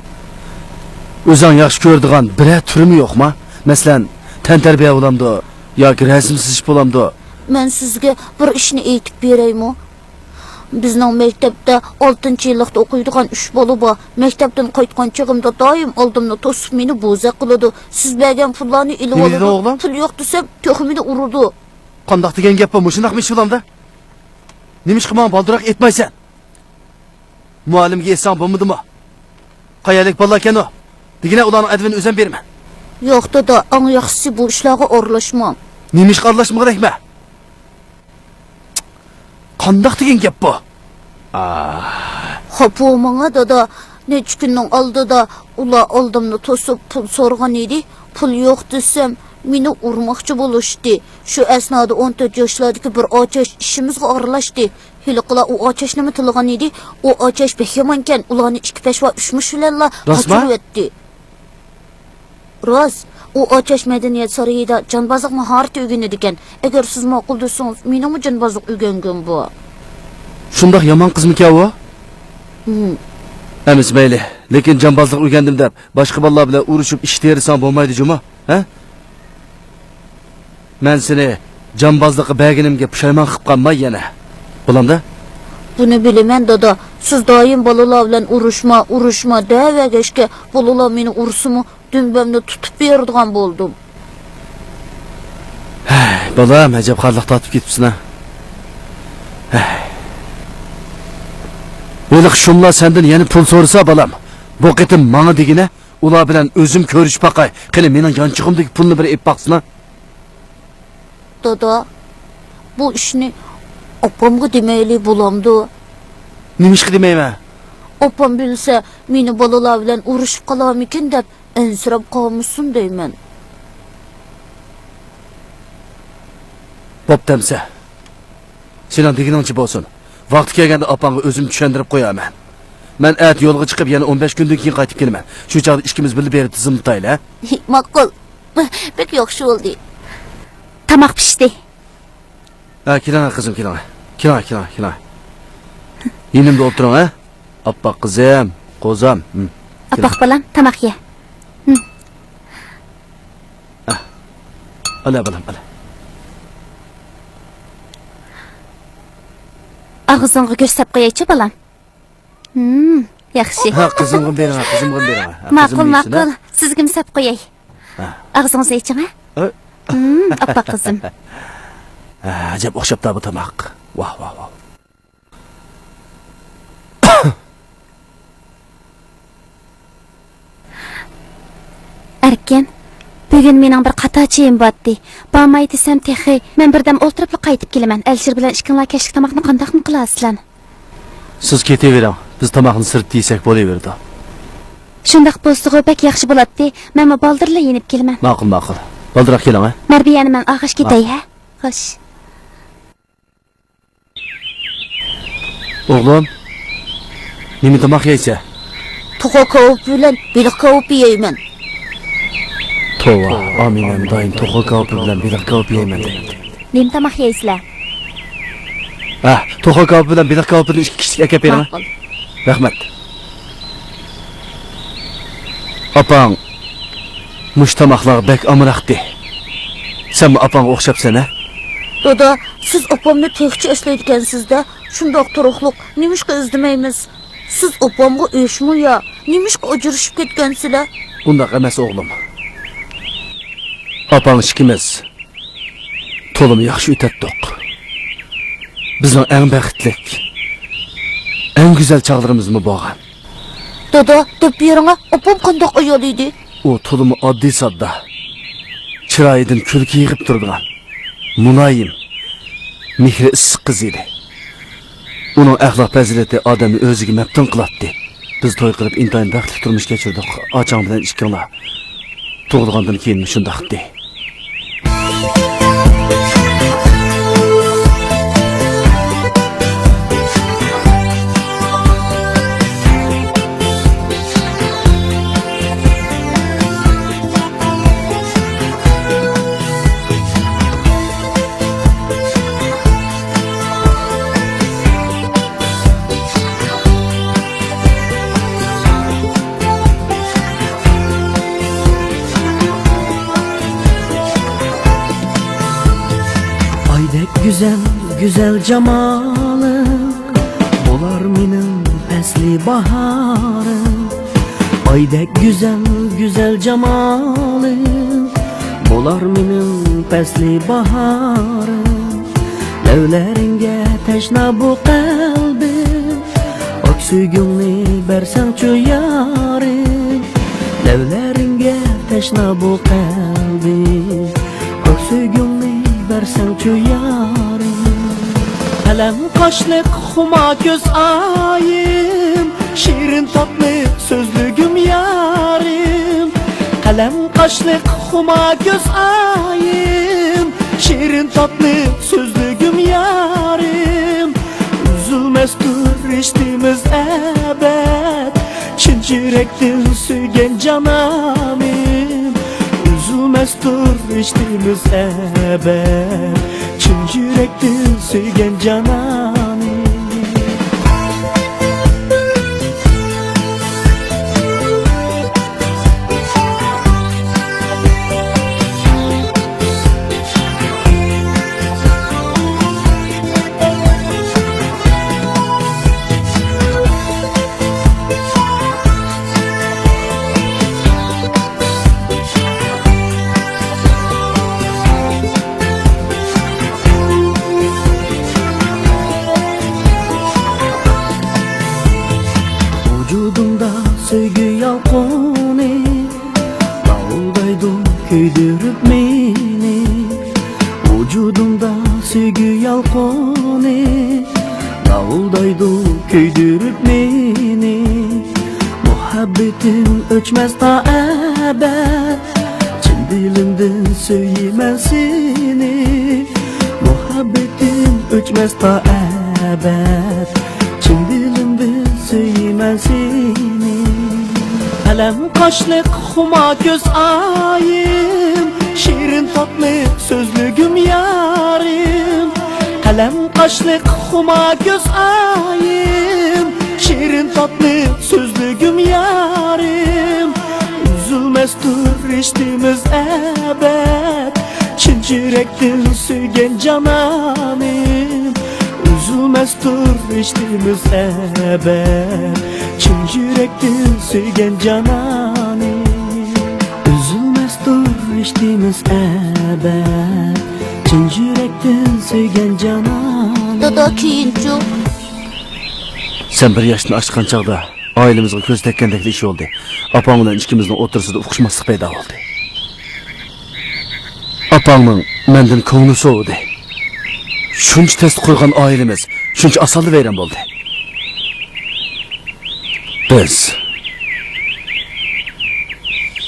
ئۆزۈڭ ياخشى كۆرىدىغان بىرەر تۈرىمۇ يوقما؟ مەسىلەن، تەنتەربىيە بولامدۇ ياكى رەسىم سىزىش بولامدۇ؟ مەن سىزگە بىر ئىشنى ئېيتىپ بېرەيمۇ؟ بىزنىڭ مەكتەپتە ئالتىنچى يىللىقتا ئوقۇيدىغان ئۈچ بالا بار. مەكتەپتىن قايتقان چېغىمدا دائىم ئالدىمنى توسۇپ مېنى بوزەك قىلىدۇ. سىز بەرگەن پۇللارنى ئېلىۋالىدۇ. نېمە دېدىڭ ئوغلۇم؟ پۇل يوق دېسەم، تېخى مېنى ئۇرىدۇ. قانداق دېگەن گەپ بۇ؟ مۇشۇنداقمۇ ئىش بولامدا؟ نېمىشقا ماڭا بالدۇرراق ئېيتمايسەن؟ مۇئەللىمگە ئېيتساڭ بولمىدىمۇ؟ قەيەرلىك بالىلاركەن ئۇ؟ دېگىنە ئۇلارنىڭ ئەدىپىنى ئۆزۈم بېرىمەن. ياق دادا، ئەڭ ياخشىسى بۇ ئىشلارغا ئارىلاشماڭ. نېمىشقا ئارىلاشمىغۇدەكمەن؟ قانداق دېگەن گەپ بۇ؟ ئاھ. خاپا بولماڭا دادا، نەچچە كۈننىڭ ئالدىدا ئۇلار ئالدىمنى توسۇپ پۇل سورىغان ئىدى. پۇل يوق دېسەم، مېنى ئۇرماقچى بولۇشتى. شۇ ئەسنادا ئون تۆت ياشلاردىكى بىر ئاچاش ئىشىمىزغا ئارىلاشتى. ھېلىقىلار ئۇ ئاچاشنىمۇ تىللىغان ئىدى. ئۇ ئاچاش بەك يامانكەن، ئۇلارنى ئىككى پەشۋا ئۈچ مۇش بىلەنلا قاچۇرۇۋەتتى. راست، ئۇ ئاچاش مەدەنىيەت سارىيىدا جانبازلىق ماھارىتى ئۆگىنىدىكەن. ئەگەر سىز ماقۇل دېسىڭىز، مېنىڭمۇ جانبازلىق ئۆگەنگۈم بار. شۇنداق يامان قىزمىكەن ئۇ؟ ھىم. ئەمىسە مەيلى، لېكىن جانبازلىق ئۆگەندىم دەپ، باشقا بالىلار بىلەن ئۇرۇشۇپ ئىش تېرىساڭ بولمايدۇ جۇمۇ، ھە؟ مەن سېنى جانبازلىققا بەرگىنىمگە پۇشايمان قىلىپ قالماي يەنە. بولامدا؟ بۇنى بىلىمەن دادا، سىز دائىم بالىلار بىلەن ئۇرۇشما، ئۇرۇشما دەۋەرگەچكە، بالىلار مېنى ئۇرسىمۇ دۈمبەمنى تۇتۇپ بېرىدىغان بولدۇم. ھەي، بالام، ئەجەب خارلىق تارتىپ كېتىپسەن ھە. ھەي. ھېلىقى شۇملار سەندىن يەنە پۇل سورىسا، بالام، بۇ قېتىم ماڭا دېگىنە، ئۇلار بىلەن ئۆزۈم كۆرۈشۈپ باقاي. قېنى، مېنىڭ يانچۇقۇمدىكى پۇلنى بىر ئېلىپ باقسىنا. دادا، بۇ ئىشنى ئاپامغا دېمەيلى بولامدۇ؟ نېمىشقا دېمەيمەن؟ ئاپام بىلسە، مېنى بالىلار بىلەن ئۇرۇشۇپ قالارمىكىن دەپ ئەنسىرەپ قالمىسۇن دەيمەن. بوپتۇ ئەمسە. سېنىڭ دېگىنىڭچە بولسۇن. ۋاقتى كەلگەندە ئاپاڭغا ئۆزۈم چۈشەندۈرۈپ قويارمەن. مەن ئەتە يولغا چىقىپ، يەنە ئون بەش كۈندىن كېيىن قايتىپ كېلىمەن. شۇ چاغدا ئىككىمىز بىللە بېرىپ تىزىملىتايلى، ھە؟ ماقۇل. بەك ياخشى بولدى. تاماق پىشتى. ھە، كېلىڭە قىزىم، كېلىڭە. كېلىڭە، كېلىڭە، كېلىڭە. يېنىمدا ئولتۇرۇڭ، ھە؟ ئاپپاق قىزىم، قوزام. ھىم. ئاپپاق بالام، تاماق يە. ھىم. ھە. ئەلە، بالام، ئەلە. ئاغزىڭغا گۆش ساپ قويايچۇ، بالام. ھىم، ياخشى. ھە، قىزىمغىمۇ بېرىڭ، قىزىمغىمۇ بېرىڭ. ھە، ماقۇل، قىزىممۇ يېسۇن، ھە؟ ماقۇل. سىزگىمۇ ساپ قوياي. ھە. ئاغزىڭىزنى ئېچىڭ، ھە؟ ھە. ھىم، ئاپپاق قىزىم. ھە، ئەجەب ئوخشاپتا بۇ تاماق. ۋاھ، ۋاھ، ۋاھ. ئەركىن، بۈگۈن بۈگۈن مېنىڭ بىر قاتار چېيىم بارتتى. بارماي دېسەم تېخى. مەن بىردەم ئولتۇرۇپلا قايتىپ كېلىمەن. ئەلىشىر بىلەن ئىككىڭلار كەچلىك تاماقنى قانداقمۇ قىلارسىلەر؟ سىز كېتىۋېرىڭ. بىز تاماقنى سىرتتا يېسەك بولۇۋېرىدۇ. شۇنداق بولسىغۇ بەك ياخشى بولاتتى. مەنمۇ بالدۇرلا يېنىپ كېلىمەن. ماقۇل، ماقۇل. بالدۇرراق كېلىڭ، ھە؟ مەربىيەنى مەن ئاغاش كېتەي، ھە؟ خوش. ئوغلۇم، نېمە تاماق يەيسەن؟ توخۇ كاۋىپى بىلەن بېلىق كاۋىپى يەيمەن. توۋا، ئامىنەم دائىم توخۇ كاۋىپى بىلەن بېلىق كاۋىپى يەيمەن دەيتتى. نېمە تاماق يەيسىلەر؟ ھە، توخۇ كاۋىپى بىلەن بېلىق كاۋىپىدىن ئىككى كىشىلىك ئەكەپ بېرىڭ. ماقۇل. رەھمەت. ئاپاڭ مۇشۇ تاماقلارغا بەك ئامراقتى. سەنمۇ ئاپاڭغا ئوخشاپسەن، ھە؟ دادا، سىز ئاپامنى تېخىچە ئەسلەيدىكەنسىز-دە، شۇنداق تۇرۇقلۇق، نېمىشقا ئىزدىمەيمىز؟ سىز ئاپامغا ئۆچمۇ يا؟ نېمىشقا ئاجرىشىپ كەتكەنسىلەر؟ ئۇنداق ئەمەس، ئوغلۇم. ئاپاڭ ئىككىمىز تولىمۇ ياخشى ئۆتەتتۇق. بىزنىڭ ئەڭ بەختلىك، ئەڭ گۈزەل چاغلىرىمىزمۇ بولغان. دادا، دەپ بېرىڭە، ئاپام قانداق ئايال ئىدى؟ ئۇ تولىمۇ ئاددىي-ساددا، چىرايىدىن كۈلكە يېغىپ تۇرىدىغان، مۇلايىم، مېھرى ئىسسىق قىز ئىدى. ئۇنىڭ ئەخلاق پەزىلىتى ئادەمنى ئۆزىگە مەپتۇن قىلاتتى. بىز توي قىلىپ ئىنتايىن بەختلىك تۇرمۇش كەچۈردۇق. ئاچاڭ بىلەن ئىككىڭلار تۇغۇلغاندىن كېيىنمۇ شۇنداقتى. ئايدەك گۈزەل، گۈزەل جامالىڭ، بولار مېنىڭ پەسلى باھارىم. ئايدەك گۈزەل، گۈزەل جامالىڭ، بولار مېنىڭ پەسلى باھارىم. لەۋلىرىڭگە تەشنا بۇ قەلبىم، پاك سۆيگۈڭنى بەرسەڭچۇ يارىم. لەۋلىرىڭگە تەشنا بۇ قەلبىم، پاك سۆيگۈڭنى بەرسەڭچۇ يارىم. قەلەم قاشلىق خۇما كۆز ئايىم، شېرىن تاتلىق سۆزلۈگۈم يارىم. قەلەم قاشلىق خۇما كۆز ئايىم، شېرىن تاتلىق سۆزلۈگۈم يارىم. ئۈزۈلمەستۇر رىشتىمىز ئەبەد، چىن يۈرەكتىن سۆيگەن جانانىم. ئۈزۈلمەستۇر رىشتىمىز ئەبەد، چىن يۈرەكتىن سۆيگەن جانانىم. ۋۇجۇدۇمدا سۆيگۈ يالقۇنى، داۋۇلدايدۇ كۆيدۈرۈپ مېنى. ۋۇجۇدۇمدا سۆيگۈ يالقۇنى، داۋۇلدايدۇ كۆيدۈرۈپ مېنى. مۇھەببىتىم ئۆچمەس تا ئەبەد، چىن دىلىمدىن سۆيىمەن سېنى. مۇھەببىتىم ئۆچمەس تا ئەبەد، چىن دىلىمدىن سۆيىمەن سېنى. قەلەم قاشلىق خۇما كۆز ئايىم، شېرىن تاتلىق سۆزلۈگۈم يارىم. قەلەم قاشلىق خۇما كۆز ئايىم، شېرىن تاتلىق سۆزلۈگۈم يارىم. ئۈزۈلمەستۇر رىشتىمىز ئەبەد، چىن يۈرەكتىن سۆيگەن جانانىم. ئۈزۈلمەستۇر رىشتىمىز ئەبەد، چىن يۈرەكتىن سۆيگەن جانانىم. ئۈزۈلمەستۇر رىشتىمىز ئەبەد، چىن يۈرەكتىن سۆيگەن جانانىم. دادا، كېيىنچۇ؟ سەن بىر ياشتىن ئاشقان چاغدا ئائىلىمىزغا كۆز تەگكەندەكلا ئىش بولدى. ئاپاڭ بىلەن ئىككىمىزنىڭ ئوتتۇرىسىدا ئۇقۇشماسلىق پەيدا بولدى. ئاپاڭنىڭ مەندىن كۆڭلى سوۋۇدى. شۇنچە تەستە قۇرغان ئائىلىمىز شۇنچە ئاسانلا ۋەيران بولدى. بىز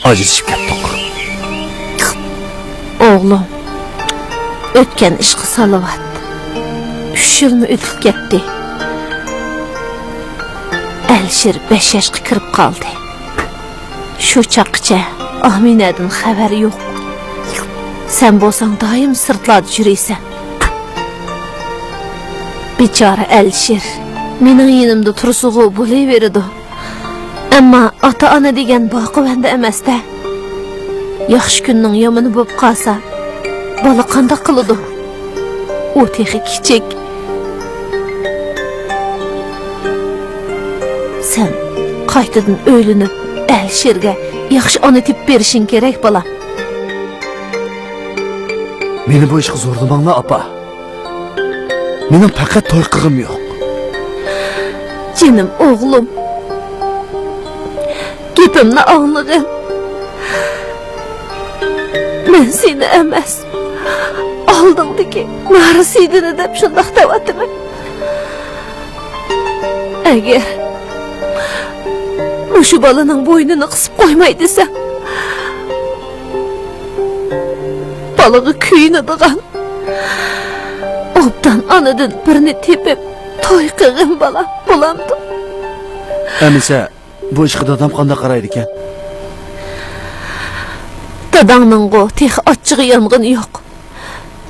ئاجرىشىپ كەتتۇق. ئوغلۇم، ئۆتكەن ئىشقا سالاۋات. ئۈچ يىلمۇ ئۆتۈپ كەتتى. ئەلىشىر بەش ياشقا كىرىپ قالدى. شۇ چاغقىچە ئامىنەدىن خەۋەر يوق. سەن بولساڭ دائىم سىرتلاردا يۈرىسەن. بىچارە ئەلىشىر مېنىڭ يېنىمدا تۇرسىغۇ بولۇۋېرىدۇ. ئەمما ئاتا-ئانا دېگەن باقىۋەندە ئەمەستە. ياخشى كۈننىڭ يامىنى بولۇپ قالسا، بالا قانداق قىلىدۇ؟ ئۇ تېخى كىچىك. سەن قايتىدىن ئۆيلىنىپ، ئەلىشىرگە ياخشى ئانا تېپىپ بېرىشىڭ كېرەك، بالام. مېنى بۇ ئىشقا زورلىماڭلار، ئاپا. مېنىڭ پەقەت توي قىلغۇم يوق. جېنىم ئوغلۇم، گېپىمنى ئاڭلىغىن. مەن سېنى ئەمەس، ئالدىڭدىكى نارسىدىنى دەپ شۇنداق دەۋاتىمەن. ئەگەر مۇشۇ بالىنىڭ بوينىنى قىسىپ قويماي دېسەڭ، بالىغا كۆيۈنىدىغان ئوبدان ئانىدىن بىرنى تېپىپ توي قىلغىن، بالام، بولامدۇ؟ ئەمىسە، بۇ ئىشقا دادام قانداق قارايدىكەن؟ داداڭنىڭغۇ تېخى ئاچچىقى يانغىنى يوق.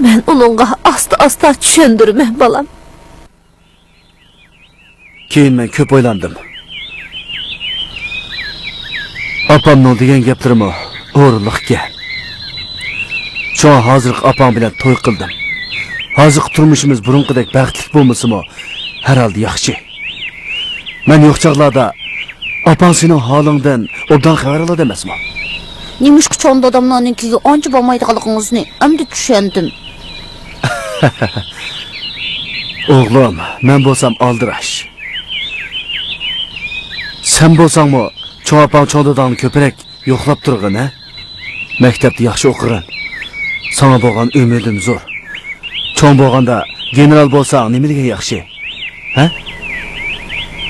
مەن ئۇنىڭغا ئاستا-ئاستا چۈشەندۈرىمەن، بالام. كېيىن مەن كۆپ ئويلاندىم. ئاپامنىڭ دېگەن گەپلىرىمۇ ئورۇنلۇق ئىكەن. شۇڭا ھازىرقى ئاپاڭ بىلەن توي قىلدىم. ھازىرقى تۇرمۇشىمىز بۇرۇنقىدەك بەختلىك بولمىسىمۇ، ھەر ھالدا ياخشى. مەن يوق چاغلاردا ئاپاڭ سېنىڭ ھالىڭدىن ئوبدان خەۋەر ئالىدۇ ئەمەسمۇ؟ نېمىشقا چوڭ داداملارنىڭكىگە ئانچە بارمايدىغانلىقىڭىزنى ئەمدى چۈشەندىم. ئوغلۇم، مەن بولسام ئالدىراش. سەن بولساڭمۇ چوڭ ئاپاڭ، چوڭ داداڭنى كۆپرەك يوقلاپ تۇرغىن، ھە؟ مەكتەپتە ياخشى ئوقۇغىن. ساڭا بولغان ئۈمىدىم زور. چوڭ بولغاندا گېنېرال بولساڭ نېمە دېگەن ياخشى، ھە؟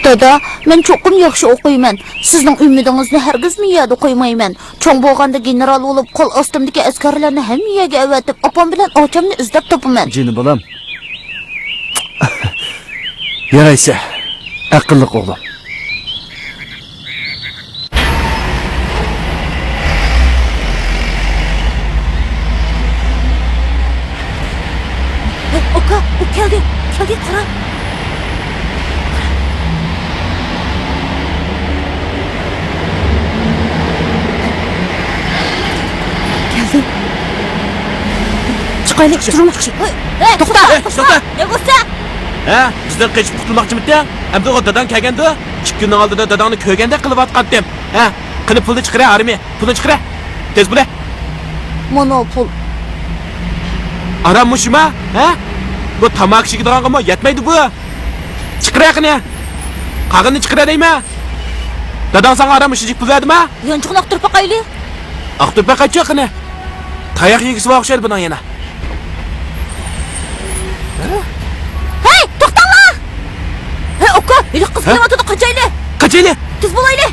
دادا، مەن چوقۇم ياخشى ئوقۇيمەن. سىزنىڭ ئۈمىدىڭىزنى ھەرگىزمۇ يەردە قويمايمەن. چوڭ بولغاندا گېنېرال بولۇپ، قول ئاستىمدىكى ئەسكەرلەرنى ھەممە يەرگە ئەۋەتىپ، ئاپام بىلەن ئاچامنى ئىزدەپ تاپىمەن. جېنىم بالام. يارايسە، ئەقىللىق ئوغلۇم. ئۇكا، ئۇ كەلدى، كەلدى، قارا. كەلدى. چىقايلى، تۇرۇڭ. ھەي، ھەي، توختا! توختا! توختا! نېمە بولسا؟ ھە؟ بىزدىن قېچىپ قۇتۇلماقچىمىدىڭ؟ ئەمدى ئۇ داداڭ كەلگەندۇ؟ ئىككى كۈننىڭ ئالدىدا داداڭنى كۆرگەندەك قىلىۋاتقانتىم. ھە؟ قېنى، پۇلنى چىقىرە، ھارىمى. پۇلنى چىقىرە. تېز بولە. مانا پۇل. ئارام مۇشۇما؟ ھە؟ بۇ تاماكا چېكىدىغانغىمۇ يەتمەيدۇ بۇ. چىقىرە قېنى. قالغىنىنى چىقىرە دەيمەن. داداڭ ساڭا ئارام مۇشۇنچىلىك پۇل بەردىما؟ يانچۇقىنى ئاختۇرۇپ باقايلى. ئاختۇرۇپ باقايچۇ قېنى. تاياق يېگۈسى بار ئوخشايدۇ بۇنىڭ يەنە. ھەي، توختاڭلار! ھەي، ئۇكا، ھېلىقى قىز ھە؟ كېلىۋاتىدۇ، قاچايلى! قاچايلى! تېز بولايلى!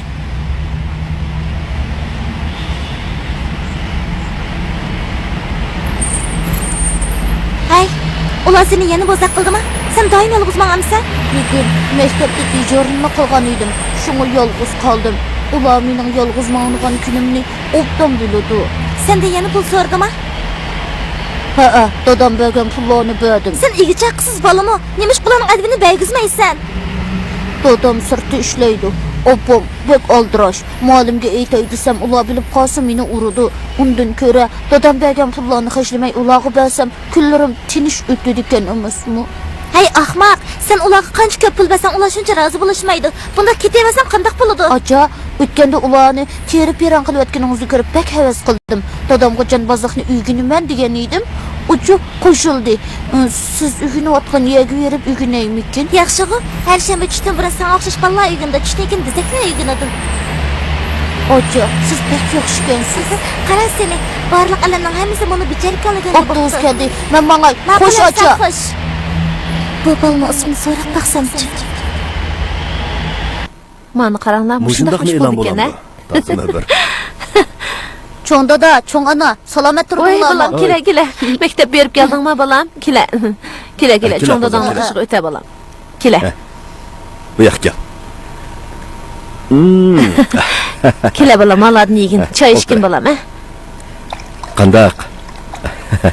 ھەي، ئۇلار سېنى يەنە بوزەك قىلدىما؟ سەن دائىم يالغۇز ماڭامسەن؟ بۈگۈن مەكتەپتە دېژۇرنىنى قىلغان ئىدىم، شۇڭا يالغۇز قالدىم. ئۇلار مېنىڭ يالغۇز ماڭىدىغان كۈنۈمنى ئوبدان بىلىدۇ. سەندىن يەنە پۇل سورىدىما؟ ھەئە، دادام بەرگەن پۇللارنى بەردىم. سەن ئىگە-چاقىسىز بالىمۇ؟ نېمىشقا ئۇلارنىڭ ئەدىپىنى بەرگۈزمەيسەن؟ دادام سىرتتا ئىشلەيدۇ. ئاپام بەك ئالدىراش. مۇئەللىمگە ئېيتاي دېسەم، ئۇلار بىلىپ قالسا مېنى ئۇرىدۇ. ئۇندىن كۆرە دادام بەرگەن پۇللارنى خەجلىمەي ئۇلارغا بەرسەم، كۈنلىرىم تىنچ ئۆتىدىكەن ئەمەسمۇ؟ ھەي ئاخماق، سەن ئۇلارغا قانچە كۆپ پۇل بەرسەڭ، ئۇلار شۇنچە رازى بولۇشمايدۇ. بۇنداق كېتىۋەرسەڭ قانداق بولىدۇ؟ ئاچا، ئۆتكەندە ئۇلارنى تېرە-پىرەڭ قىلىۋەتكىنىڭىزنى كۆرۈپ بەك ھەۋەس قىلدىم. دادامغا جانبازلىقنى ئۆگىنىمەن دېگەن ئىدىم. ئۇچۇ قوشۇلدى. سىز ئۆگىنىۋاتقان يەرگە بېرىپ ئۆگىنەيمىكىن؟ ياخشىغۇ، ھەر شەنبە چۈشتىن بۇرۇن ساڭا ئوخشاش بالىلار ئۆگىنىدۇ، چۈشتىن كېيىن بىزدەكلەر ئۆگىنىدۇ. ئاچا، سىز بەك ياخشىكەنسىز. قارا سېنى، بارلىق ئالەمنىڭ ھەممىسى مۇنى بىچەرىكەنلىكىنى ئوپتوبۇس كەلدى. مەن ماڭاي. ماقۇل، خوش، ئاچا. خوش. بۇ بالىنىڭ ئىسمىنى سوراپ باقسامچۇ؟ مانا قاراڭلار، مۇشۇنداق مۇشۇنداقمۇ ئېلان بولىدىكەن، ھە؟ بولامدۇ؟ تازا بىر. چوڭ دادا، چوڭ ئانا، سالامەت ۋاي، تۇرۇڭلارمۇ؟ بالام، كېلە، كېلە. مەكتەپكە بېرىپ كەلدىڭما، بالام؟ كېلە. كېلە، كېلە، كېلە، چوڭ داداڭنىڭ قېشىغا ئۆتە، بالام. كېلە. ھە. بۇ ياققا كەل. مم. كېلە، بالام، ئالادىن يېگىن. ھە، چاي ئىچكىن، ئولتۇر. بالام، ھە؟ قانداق؟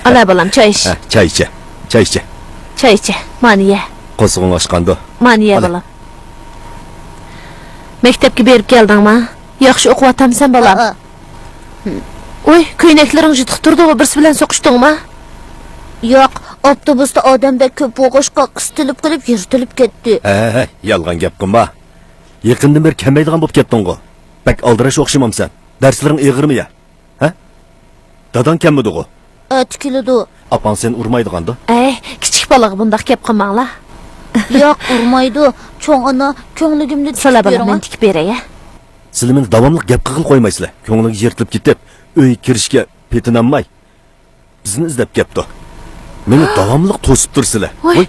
ئالا، بالام، چاي ئىچ. ھە، چاي ئىچە. چاي ئىچە. چاي ئىچە. مانا يە. قورسىقىڭ ئاچقاندۇ؟ مانا يە، ئالا. بالام. مەكتەپكە بېرىپ كەلدىڭما؟ ياخشى ئوقۇۋاتامسەن، بالام؟ ھە. ۋوي، كۆينەكلىرىڭ يىرتىق تۇرىدىغۇ، بىرسى بىلەن سوقۇشتۇڭما؟ ياق، ئاپتوبۇستا ئادەم بەك كۆپ بولغاچقا، قىستىلىپ قېلىپ يىرتىلىپ كەتتى. ھەي، يالغان گەپ قىلما. يېقىندىن بېرى كەلمەيدىغان بولۇپ كەتتىڭغۇ. بەك ئالدىراش ئوخشىمامسەن؟ دەرسلىرىڭ ئېغىرمۇ يا؟ ھە؟ داداڭ كەلمىدىغۇ؟ ئەتە كېلىدۇ. ئاپاڭ سېنى ئۇرمايدىغاندۇ؟ ئەي، كىچىك بالىغا بۇنداق گەپ قىلماڭلار. ياق، ئۇرمايدۇ. چوڭ ئانا، كۆڭلىگۈمنى تىكىپ بېرىڭە. سالا بالام، مەن تىكىپ بېرەي، ھە؟ سىلە مېنى داۋاملىق گەپ قىلغىلى قويمايسىلە. كۆڭلىگە يىرتىلىپ كېتىپ، ئۆيگە كىرىشكە پېتىنالماي، بىزنى ئىزدەپ كەپتۇ. مېنى داۋاملىق توسۇپ تۇرسىلە. ۋوي. ۋوي.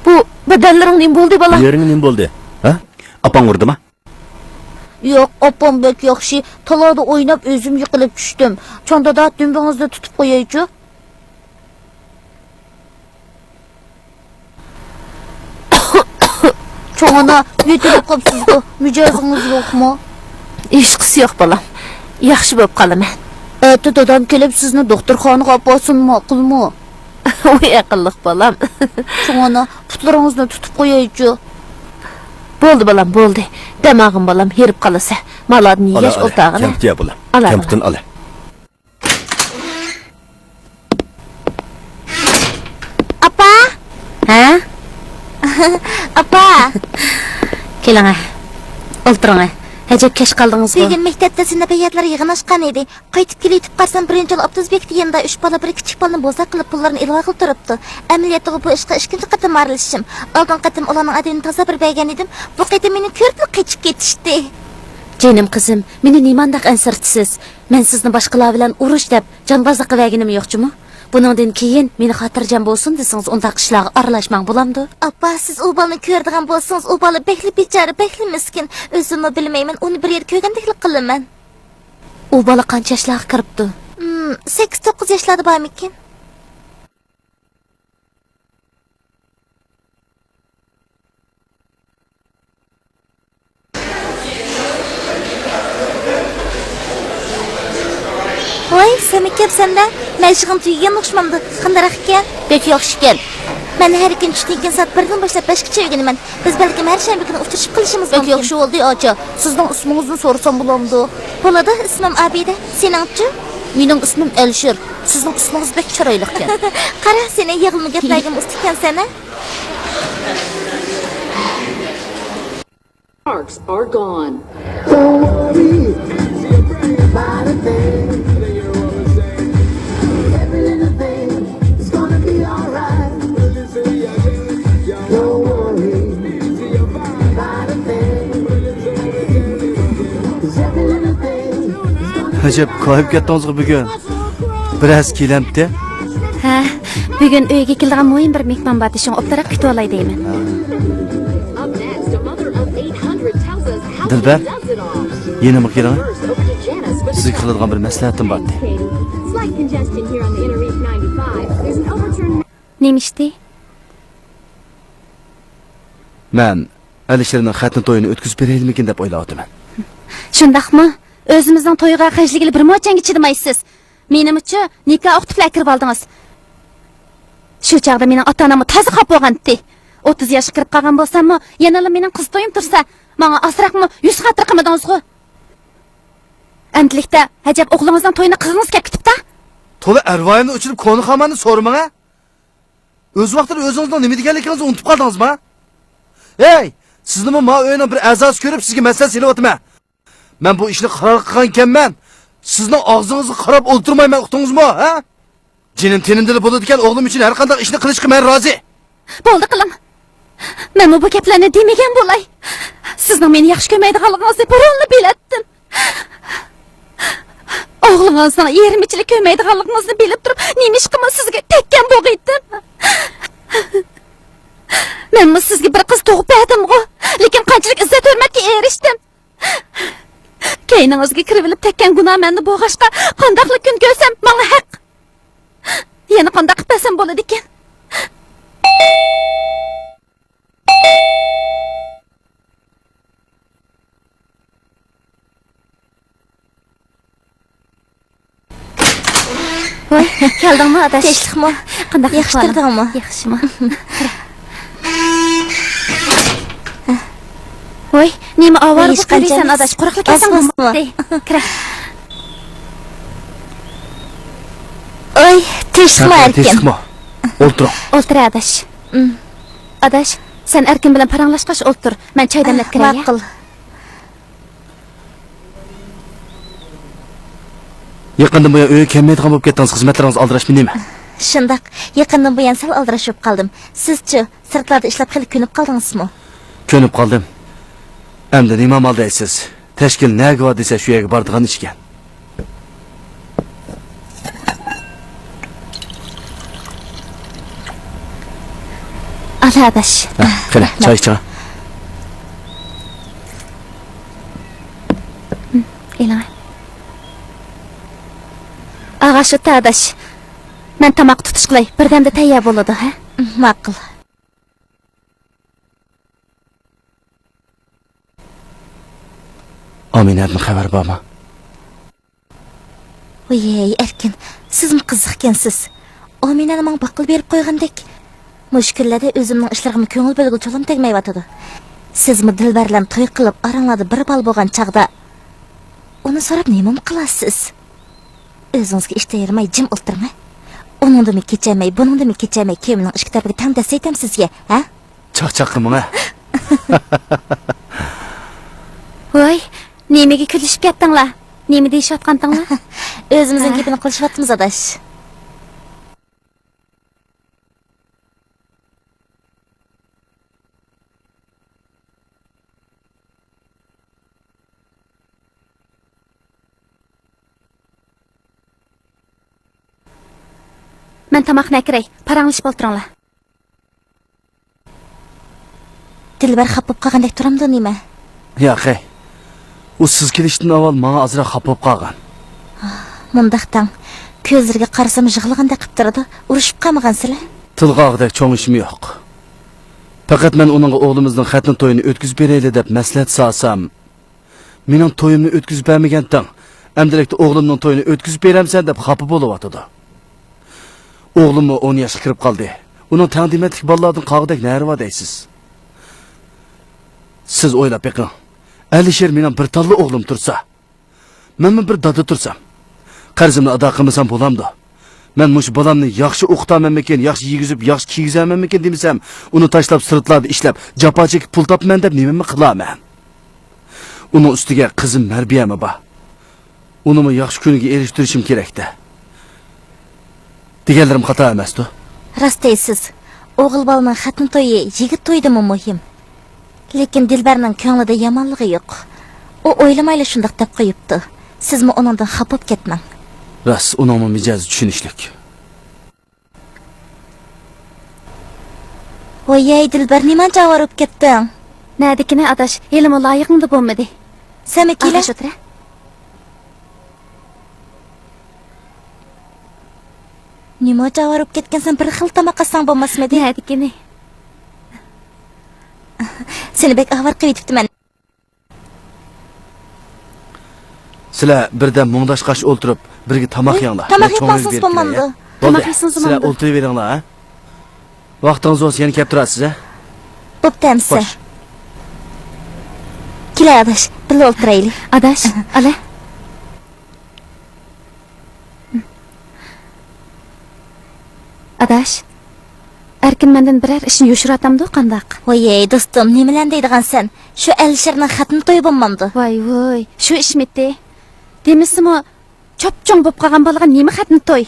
بۇ بەدەنلىرىڭ نېمە بولدى، بالام؟ يېرىڭ نېمە بولدى؟ ھە؟ ئاپاڭ ئۇردىما؟ ياق، ئاپام بەك ياخشى. تالادا ئويناپ ئۆزۈم يىقىلىپ چۈشتۈم. چوڭ دادا، دۈمبىڭىزنى تۇتۇپ قويايچۇ. چوڭ ئانا، يۆتىلىپ قاپسىزغۇ، مىجەزىڭىز يوقمۇ؟ ھېچقىسى يوق، بالام. ياخشى بولۇپ قالىمەن. ئەتە دادام كېلىپ سىزنى دوختۇرخانىغا ئاپارسۇن، ماقۇلمۇ؟ ۋاي ئەقىللىق بالام. چوڭ ئانا، پۇتلىرىڭىزنى تۇتۇپ قويايچۇ. بولدى بالام، بولدى. دەم ئالغىن بالام، ھېرىپ قالىسە. مالادىن يېگەچ ئولتۇرغىنە. كەمپۈت يە بالام. ئالا، كەمپۈتنى ئالا. ئاپا! ھە؟ ئاپا! كېلىڭە. ئولتۇرۇڭە. ئەجەب كەچ قالدىڭىزغۇ؟ بۈگۈن مەكتەپتە سىنىپ ھەيئەتلىرى يىغىنلاشقان ئىدى. قايتىپ كېلىۋېتىپ قارىسام، بىرىنچى يول ئاپتوبۇس بېكىتى يېنىدا ئۈچ بالا، بىر كىچىك بالىنى بوزەك قىلىپ، پۇللىرىنى ئېلىۋالغىلى تۇرۇپتۇ. ئەمەلىيەتتىغۇ بۇ ئىشقا ئىككىنچى قېتىم ئارىلىشىشىم. ئالدىنقى قېتىم ئۇلارنىڭ ئەدىپىنى تازا بىر بەرگەن ئىدىم. بۇ قېتىم مېنى كۆرۈپلا قېچىپ كېتىشتى. جېنىم قىزىم، مېنى نېمانداق ئەنسىرىتىسىز؟ مەن سىزنى باشقىلار بىلەن ئۇرۇش دەپ جانبازلىق قىلىۋەرگىنىم يوق جۇمۇ. بۇنىڭدىن كېيىن مېنى خاتىرجەم بولسۇن دېسىڭىز، ئۇنداق ئىشلارغا ئارىلاشماڭ، بولامدۇ؟ ئاپا، سىز ئۇ بالىنى كۆرىدىغان بولسىڭىز، ئۇ بالا بەكلا بىچارە، بەكلا مىسكىن. ئۆزۈممۇ بىلمەيمەن، ئۇنى بىر يەردە كۆرگەندەكلا قىلىمەن. ئۇ بالا قانچە ياشلارغا كىرىپتۇ؟ ھىم، سەككىز، توققۇز ياشلاردا بارمىكىن؟ ۋاي، سەنمۇ كەپسەندە؟ مەشىقىڭ تۈگىگەن ئوخشىمامدۇ؟ قانداقراق ئىكەن؟ بەك ياخشى ئىكەن. مەن ھەر كۈنى چۈشتىن كېيىن سائەت بىردىن باشلاپ بەشكىچە ئۆگىنىمەن. بىز بەلكىم ھەر شەنبە كۈنى ئۇچرىشىپ قېلىشىمىز مۇمكىن. بەك ياخشى بولدى، ئاچا. سىزنىڭ ئىسمىڭىزنى سورىسام بولامدۇ؟ بولىدۇ، ئىسمىم ئابىدە. سېنىڭچۇ؟ مېنىڭ ئىسمىم ئەلىشىر. سىزنىڭ ئىسمىڭىز بەك چىرايلىقكەن. قارا، سېنى يىغلىما گەپلەرگىمۇ ئۇستا ئىكەنسەن، ھە؟ Marks are gone. Don't worry about a thing. Every little thing is gonna be alright. Don't worry about a thing. Cause every little thing is gonna be ئەجەب، كايىپ كەتتىڭىزغۇ بۈگۈن. بىرەز كېلەمتى؟ ھە، بۈگۈن ئۆيگە كېلىدىغان مۇھىم بىر مېھمان بار، شۇڭا ئوبدانراق كۈتۈۋالاي دەيمەن. دىلبەر، يېنىمغا كېلىڭە. سىزگە قىلىدىغان بىر مەسلىھەتىم بارتى. نېمە ئىشتى؟ مەن ئەلىشىرنىڭ خەتنە تويىنى ئۆتكۈزۈپ بېرەيلىمىكىن دەپ ئويلاۋاتىمەن. شۇنداقمۇ؟ ئۆزىمىزنىڭ تويىغا خەجلىگىلى بىر موچەنگە چىدىمايسىز. مېنىمۇچۇ، نىكاھ ئۇقتۇرۇپلا ئەكىرىۋالدىڭىز. شۇ چاغدا مېنىڭ ئاتا-ئاناممۇ تازا خاپا بولغانتى. ئوتتۇز ياشقا كىرىپ قالغان بولساممۇ، يەنىلا مېنىڭ قىز تويۇم تۇرسا، ماڭا ئازراقمۇ يۈز خاتىرە قىلمىدىڭىزغۇ. ئەمدىلىكتە ئەجەب ئوغلىڭىزنىڭ تويىنا قىزىڭىز كەپ كېتىپتا؟ تولا ئەرۋايىمنى ئۇچۇرۇپ كونا خاماننى سورىماڭ ھە. ئۆز ۋاقتىدا ئۆزىڭىزنىڭ نېمە دېگەنلىكىڭىزنى ئۇنتۇپ قالدىڭىزما؟ ھەي، سىزنىمۇ ما ئۆينىڭ بىر ئەزاسى كۆرۈپ سىزگە مەسىلە سېلىۋاتىمەن. مەن بۇ ئىشنى قارار قىلغانىكەنمەن. سىزنىڭ ئاغزىڭىزغا قاراپ ئولتۇرمايمەن، ئۇقتىڭىزمۇ، ھە؟ جېنىم تېنىمدىلا بولىدىكەن، ئوغلۇم ئۈچۈن ھەر قانداق ئىشنى قىلىشقا مەن رازى. بولدى قىلىڭ. مەنمۇ بۇ گەپلەرنى دېمىگەن بولاي. سىزنىڭ مېنى ياخشى كۆرمەيدىغانلىقىڭىزنى بۇرۇنلا بىلەتتىم. ئوغلىڭىزنىڭ يېرىمىچىلىك كۆرمەيدىغانلىقىڭىزنى بىلىپ تۇرۇپ، نېمىشقىمۇ سىزگە تەگكەن بولغىيتتىم؟ مەنمۇ سىزگە بىر قىز تۇغۇپ بەردىمغۇ، لېكىن قانچىلىك ئىززەت-ھۆرمەتكە ئېرىشتىم. كەينىڭىزگە كىرىۋېلىپ تەگكەن گۇناھ مەندە بولغاچقا، قانداقلا كۈن كۆرسەم، ماڭا ھەق. يەنە قانداق قىلىپ بەرسەم بولىدىكىن؟ ۋاي، كەلدىڭمۇ، ئاداش؟ تىنچلىقمۇ؟ قانداق ياخشى ئەھۋالىڭ؟ تۇردۇڭمۇ؟ ياخشىمۇ؟ ۋاي، نېمە ئاۋارە بولۇپ يۈرۈيسەن، ئاداش؟ قۇرۇقلا كەلسەڭ بولمامدۇ؟ كىرە. ئاي، تىنچلىقمۇ، ھە، ئەركىن؟ تىنچلىقمۇ؟ ئولتۇرۇڭ. ئولتۇر، ئاداش. ئاداش، سەن ئەركىن بىلەن پاراڭلاشقاچ ئولتۇر. مەن چاي دەملەپ كىرەي، ھە؟ ماقۇل. يېقىندىن بۇيان ئۆيگە كەلمەيدىغان بولۇپ كەتتىڭىز، خىزمەتلىرىڭىز ئالدىراشمۇ نېمە؟ شۇنداق، يېقىندىن بۇيان سەل ئالدىراش بولۇپ قالدىم. سىزچۇ، سىرتلاردا ئىشلەپ خېلى كۆنۈپ قالدىڭىزمۇ؟ كۆنۈپ قالدىم. ئەمدى نېمە ئامال دەيسىز؟ تەشكىل نەگە بار دېسە، شۇ يەرگە بارىدىغان ئىشكەن. ئالا، ئاداش. ھە، قېنى، چاي ئىچىڭ. ئېلىڭە. ئاغا، شۇ ئاداش. مەن تاماق تۇتۇش قىلاي، بىردەمدە تەييار بولىدۇ، ھە؟ ماقۇل. ئامىنەدىن خەۋەر بارمۇ؟ ۋىيەي، ئەركىن، سىزمۇ قىزىقكەنسىز. ئامىنەنى ماڭا باققىلى بېرىپ قويغاندەك. مۇشۇ كۈنلەردە ئۆزۈمنىڭ ئىشلىرىغىمۇ كۆڭۈل بۆلگىلى چولام تەگمەيۋاتىدۇ. سىزمۇ دىلبەر بىلەن توي قىلىپ، ئاراڭلاردا بىر بال بولغان چاغدا ئۇنى سوراپ نېمىمۇ قىلارسىز؟ ئۆزىڭىزگە ئىش تېرىماي جىم ئولتۇرماي. ئۇنىڭدىنمۇ كېچەلمەي، بۇنىڭدىنمۇ كېچەلمەي، كېمىنىڭ ئىككى تەرىپىگە تەڭ دەسسەيتەم سىزگە، ھە؟ چاقچاق قىلماڭ، ھە؟ ۋاي، نېمىگە كۈلۈشۈپ كەتتىڭلار؟ نېمە دېيىشىۋاتقانتىڭلار؟ ئۆزىمىزنىڭ ھە. گېپىنى قىلىشىۋاتىمىز، ئاداش. مەن تاماقنى ئەكىرەي، پاراڭلىشىپ ئولتۇرۇڭلار. دىلبەر خاپا بولۇپ قالغاندەك تۇرامدۇ نېمە؟ ياق، ھەي. ئۇ سىز كېلىشتىن ئاۋۋال ماڭا ئازراق خاپا بولۇپ قالغان. مۇنداق دەڭ، كۆزلىرىگە قارىسام يىغلىغاندەك قىلىپ تۇرىدۇ. ئۇرۇشۇپ قالمىغانسىلەر؟ تىلغا ئالغۇدەك چوڭ ئىشمۇ يوق. پەقەت مەن ئۇنىڭغا ئوغلىمىزنىڭ خەتنە تويىنى ئۆتكۈزۈپ بېرەيلى دەپ مەسلىھەت سالسام، مېنىڭ تويۇمنى ئۆتكۈزۈپ بەرمىگەنتىڭ، ئەمدىلىكتە ئوغلۇمنىڭ تويىنى ئۆتكۈزۈپ بېرەمسەن دەپ خاپا بولۇۋاتىدۇ. ئوغلۇممۇ ئون ياشقا كىرىپ قالدى. ئۇنىڭ تەڭ دېمەتلىك بالىلاردىن قالغۇدەك نەرى بار دەيسىز؟ سىز ئويلاپ بېقىڭ. ئەلىشىر مېنىڭ بىر تاللا ئوغلۇم تۇرسا، مەنمۇ بىر دادا تۇرسام، قەرزىمنى ئادا قىلمىسام بولامدۇ؟ مەن مۇشۇ بالامنى ياخشى ئوقۇتامەنمىكىن، ياخشى يېگۈزۈپ، ياخشى كىيگۈزەمەنمىكىن دېمىسەم، ئۇنى تاشلاپ سىرتلاردا ئىشلەپ، جاپا چېكىپ پۇل تاپىمەن دەپ نېمىمۇ قىلارمەن؟ ئۇنىڭ ئۈستىگە قىزىم مەربىيەمۇ بار. ئۇنىمۇ ياخشى كۈنىگە ئېرىشتۈرۈشۈم كېرەكتە. دېگەنلىرىم خاتا ئەمەستۇ؟ راست دەيسىز. ئوغۇل بالىنىڭ خەتنە تويى يىگىت تويىدىنمۇ مۇھىم. لېكىن دىلبەرنىڭ كۆڭلىدە يامانلىقى يوق. ئۇ ئويلىمايلا شۇنداق دەپ قويۇپتۇ. سىزمۇ ئۇنىڭدىن خاپا بولۇپ كەتمەڭ. راست، ئۇنىڭمۇ مىجەزى چۈشىنىشلىك. ۋايەي، دىلبەر، نېمانچە ئاۋارە بولۇپ كەتتىڭ؟ نەدىكىنى، ئاداش، ھېلىمۇ لايىقىڭدا بولمىدى. سەنمۇ كېلە. ئاداش، ئولتۇرە. نېمانچە ئاۋارە بولۇپ كەتكەنسەن، بىر خىل تاماق ئەتسەڭ بولماسمىدى؟ نەدىكىنى؟ سېنى بەك ئاۋارە قىلىۋېتىپتىمەن. سىلەر بىردەم مۇڭداشقاچ ئولتۇرۇپ، بىرگە تاماق يەڭلار. تاماق يەپ ماڭسىڭىز بولمامدۇ؟ بولدى، سىلەر ئولتۇرۇۋېرىڭلار، ھە؟ ۋاقتىڭىز بولسا يەنە كەپ تۇرارسىز، ھە؟ بوپتۇ ئەمىسە. خوش. كېلە ئاداش، بىللە ئولتۇرايلى. ئاداش، ئەھە. ئالە. ئاداش، ئەركىن مەندىن بىرەر ئىشنى يوشۇرۇۋاتامدۇ قانداق؟ ۋايەي، دوستۇم، نېمىلەرنى دەيدىغانسەن؟ شۇ ئەلىشىرنىڭ خەتنە تويى بولمامدۇ؟ ۋاي ۋۇي، شۇ ئىشمىتى؟ دېمىسىمۇ، چوپچوڭ بوپ قالغان بالىغا نېمە خەتنە توي؟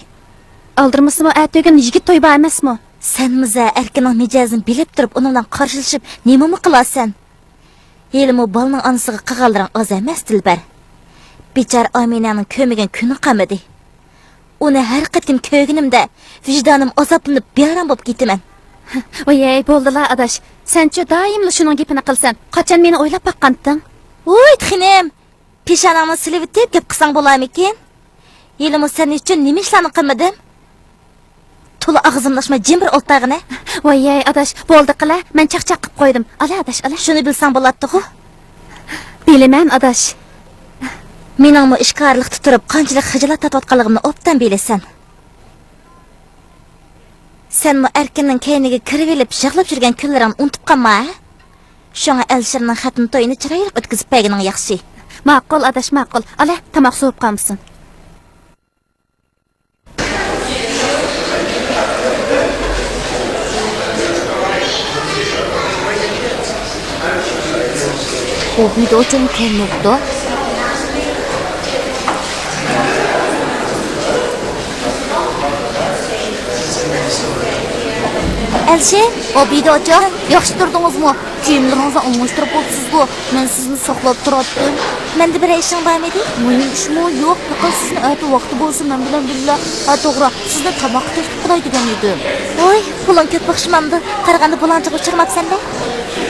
ئالدىرىمىسىمۇ، ئەتىگۈن يىگىت تويى بار ئەمەسمۇ؟ سەنمۇ زە ئەركىننىڭ مىجەزىنى بىلىپ تۇرۇپ، ئۇنىڭ بىلەن قارشىلىشىپ نېمىمۇ قىلارسەن؟ ھېلىمۇ بالىنىڭ ئانىسىغا قىلغانلىرىڭ ئاز ئەمەس، دىلبەر. بىچارە ئامىنەنىڭ كۆرمىگەن كۈنى قالمىدى. ئۇنى ھەر قېتىم كۆرگىنىمدە، ۋىجدانىم ئازابلىنىپ، بىئارام بولۇپ كېتىمەن. ۋايەي، بولدىلا ئاداش. سەنچۇ دائىملا شۇنىڭ گېپىنى قىلىسەن. قاچان مېنى ئويلاپ باققانتىڭ؟ ۋوي، خېنىم! پېشاناڭنى سىلىۋېتىپ گەپ قىلساڭ بولارمىكىن؟ ھېلىمۇ سەن ئۈچۈن نېمە ئىشلارنى قىلمىدىم؟ تولا ئاغزىمنى ئاچماي جىم بىر ئولتۇرغىنە. ۋايەي، ئاداش، بولدى قىلە، مەن چاقچاق قىپ قويدۇم. ئالا، ئاداش، ئالا. شۇنى بىلسەڭ بولاتتىغۇ. بىلىمەن، ئاداش. مېنىڭمۇ ئىشكارلىقتا تۇرۇپ قانچىلىك خىجالەت تارتىۋاتقانلىقىمنى ئوبدان بىلىسەن. سەنمۇ ئەركىننىڭ كەينىگە كىرىۋېلىپ يىغلاپ يۈرگەن كۈنلىرىڭنى ئۇنتۇپ قالما، ھە؟ شۇڭا ئەلىشىرنىڭ خەتنە تويىنى چىرايلىق ئۆتكۈزۈپ بەرگىنىڭ ياخشى. ماقۇل، ئاداش، ماقۇل. ئالە، تاماق سوۋۇپ قالمىسۇن. ئوبىدوجان كەلمەپتۇ. ئەلىشىر، ئوبىدوجان، ياخشى تۇردىڭىزمۇ؟ كىيىملىرىڭىزنى ئالماشتۇرۇپ بوپسىزغۇ؟ مەن سىزنى ساقلاپ تۇراتتىم. مەندە بىرەر ئىشىڭ بارمىدى؟ مۇھىم ئىشمۇ يوق، پەقەت سىزنى ئەتە ۋاقتى بولسا مەن بىلەن بىللە، ھە، توغرا، سىزنى تاماققا تەكلىپ قىلاي دېگەن ئىدىم. ۋاي، پۇلۇڭ كۆپ ئوخشىمامدۇ؟ قارىغاندا بۇلاڭچىغا ئۇچرىماپسەندە.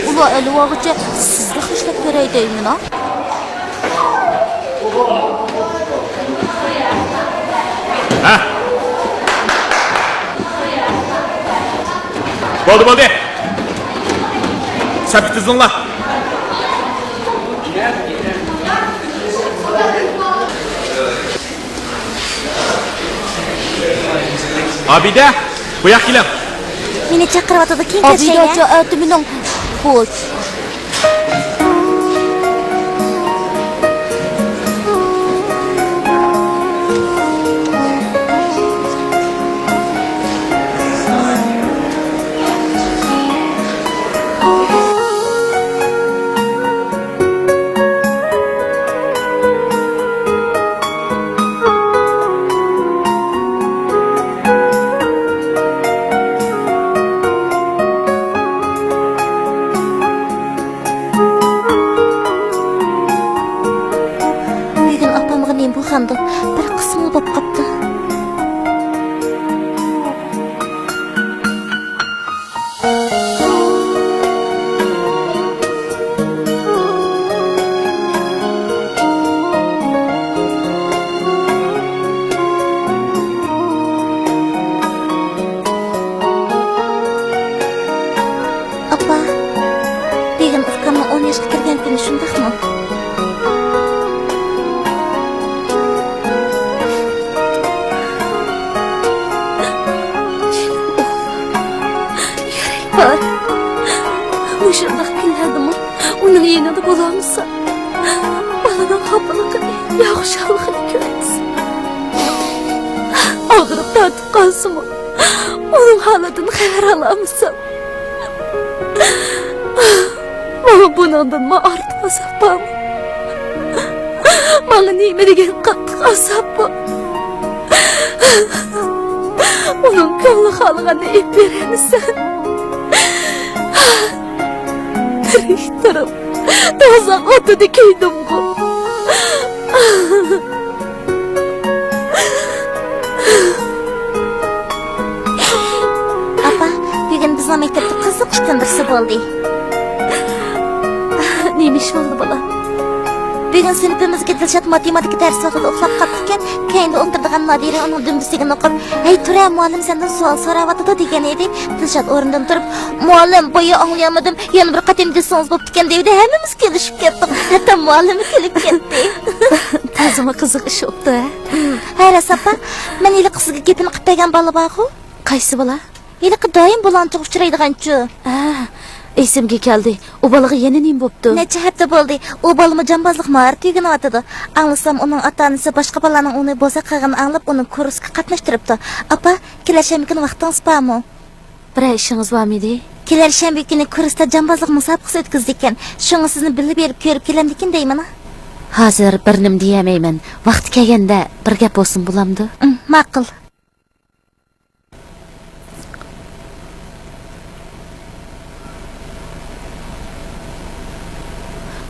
ئۇلار ئەلۋاغىچە سىزگە خەجلەپ بېرەي دەيمىنا. ھە؟ بولدى، بولدى. سەپكە تىزىلىڭلار. ئابىدە، بۇ ياققا كېلىڭ. مېنى چاقىرىۋاتىدۇ، كېيىن كۆرۈشەيلى. ئابىدە، ئەتە مېنىڭ. خوش. بۈگۈن ئاپامغا نېمە بولغاندۇ؟ بىر قىسمۇ بولۇپ قاپتۇ. ئاپا، بۈگۈن ئۇكامنىڭ ئون ياشقا كىرگەن كۈنى، شۇنداقمۇ؟ يۈرەك بار. مۇشۇنداق كۈنلەردىمۇ ئۇنىڭ يېنىدا بولالمىسام، بالىنىڭ خاپىلىقىنى يا خۇشاللىقىنى كۆرەمسەن؟ ئاغرىپ تارتىپ قالسىمۇ، ئۇنىڭ ھالىدىن خەۋەر ئالالمىسام، ماڭا بۇنىڭدىنمۇ ئارتۇق ئازاب بارمۇ؟ ماڭا نېمە دېگەن قاتتىق ئازاب بۇ؟ ئۇنىڭ كۆڭلى خالىغاننى ئېلىپ بېرەلمىسەم، تىرىك تۇرۇپ دوزاخ ئوتىدا كۆيدۈمغۇ. ئاپا، بۈگۈن بىزنىڭ مەكتەپتە قىزىق ئىش كۈن بىرسى بولدى. نېمە ئىش بولدى، بالام؟ بۈگۈن سىنىپىمىزدىكى دىلشات ماتېماتىكا دەرسى ۋاقتىدا ئۇخلاپ قاپتىكەن. كەينىدە ئولتۇرىدىغان نادىرە ئۇنىڭ دۈمبىسىگە نوقۇپ، «ھەي، تۇرە، مۇئەللىم سەندىن سوئال سوراۋاتىدۇ» دېگەن ئىدى. دىلشات ئورنىدىن تۇرۇپ، «مۇئەللىم، بايا ئاڭلىيالمىدىم، يەنە بىر قېتىم دېسىڭىز بوپتىكەن» دېۋىدى. ھەممىمىز كۈلۈشۈپ كەتتۇق. ھەتتا مۇئەللىممۇ كۈلۈپ كەتتى. تازىمۇ قىزىق ئىش بوپتۇ، ھە؟ ھە، راست ئاپا. مەن ھېلىقى سىزگە گېپىنى قىلىپ بەرگەن بالا بارغۇ. قايسى بالا؟ ھېلىقى دائىم بۇلاڭچىغا ئۇچرايدىغانچۇ؟ ھە، ئېسىمگە كەلدى. ئۇ بالىغا يەنە نېمە بوپتۇ؟ نەچچە ھەپتە بولدى. ئۇ بالىمۇ جامبازلىق ماھارىتى ئۆگىنىۋاتىدۇ. ئاڭلىسام، ئۇنىڭ ئاتا-ئانىسى باشقا بالىلارنىڭ ئۇنى بوزەك قىلغىنىنى ئاڭلاپ، ئۇنى كۇرسقا قاتناشتۇرۇپتۇ. ئاپا، كېلەر شەنبە كۈنى ۋاقتىڭىز بارمۇ؟ بىرەر ئىشىڭىز بارمىدى؟ كېلەر شەنبە كۈنى كۇرستا جامبازلىق مۇسابىقىسى ئۆتكۈزىدىكەن. شۇڭا سىزنى بىللە بېرىپ كۆرۈپ كېلەمدىكىن دەيمەن. ھازىر بىر نېمە دېيەلمەيمەن. ۋاقتى كەلگەندە بىر گەپ بولسىمۇ بولامدۇ؟ ئىم، ماقۇل.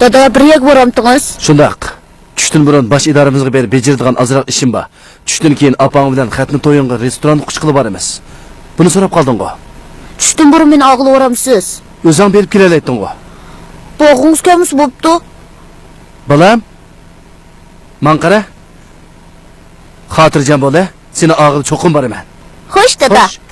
دادا، بىر يەرگە بارامتىڭىز؟ شۇنداق. چۈشتىن بۇرۇن باش ئىدارىمىزغا بېرىپ بېجىرىدىغان ئازراق ئىشىم بار. چۈشتىن كېيىن ئاپاڭ بىلەن خەتنە تويۇڭغا رېستورانغا ئۇچقىلى بارىمىز. بۇنى سوراپ قالدىڭغۇ؟ چۈشتىن بۇرۇن مېنى ئاغىلى ئۇرامسىز؟ ئۆزۈڭ بېرىپ كېلەلەيتتىڭغۇ؟ بارغۇڭىز كەلمىسە بوپتۇ. بالام، ماڭا قارا. خاتىرجەم بول، ھە؟ سېنى ئاغىلى چوقۇم بارىمەن. خوش، دادا. خوش.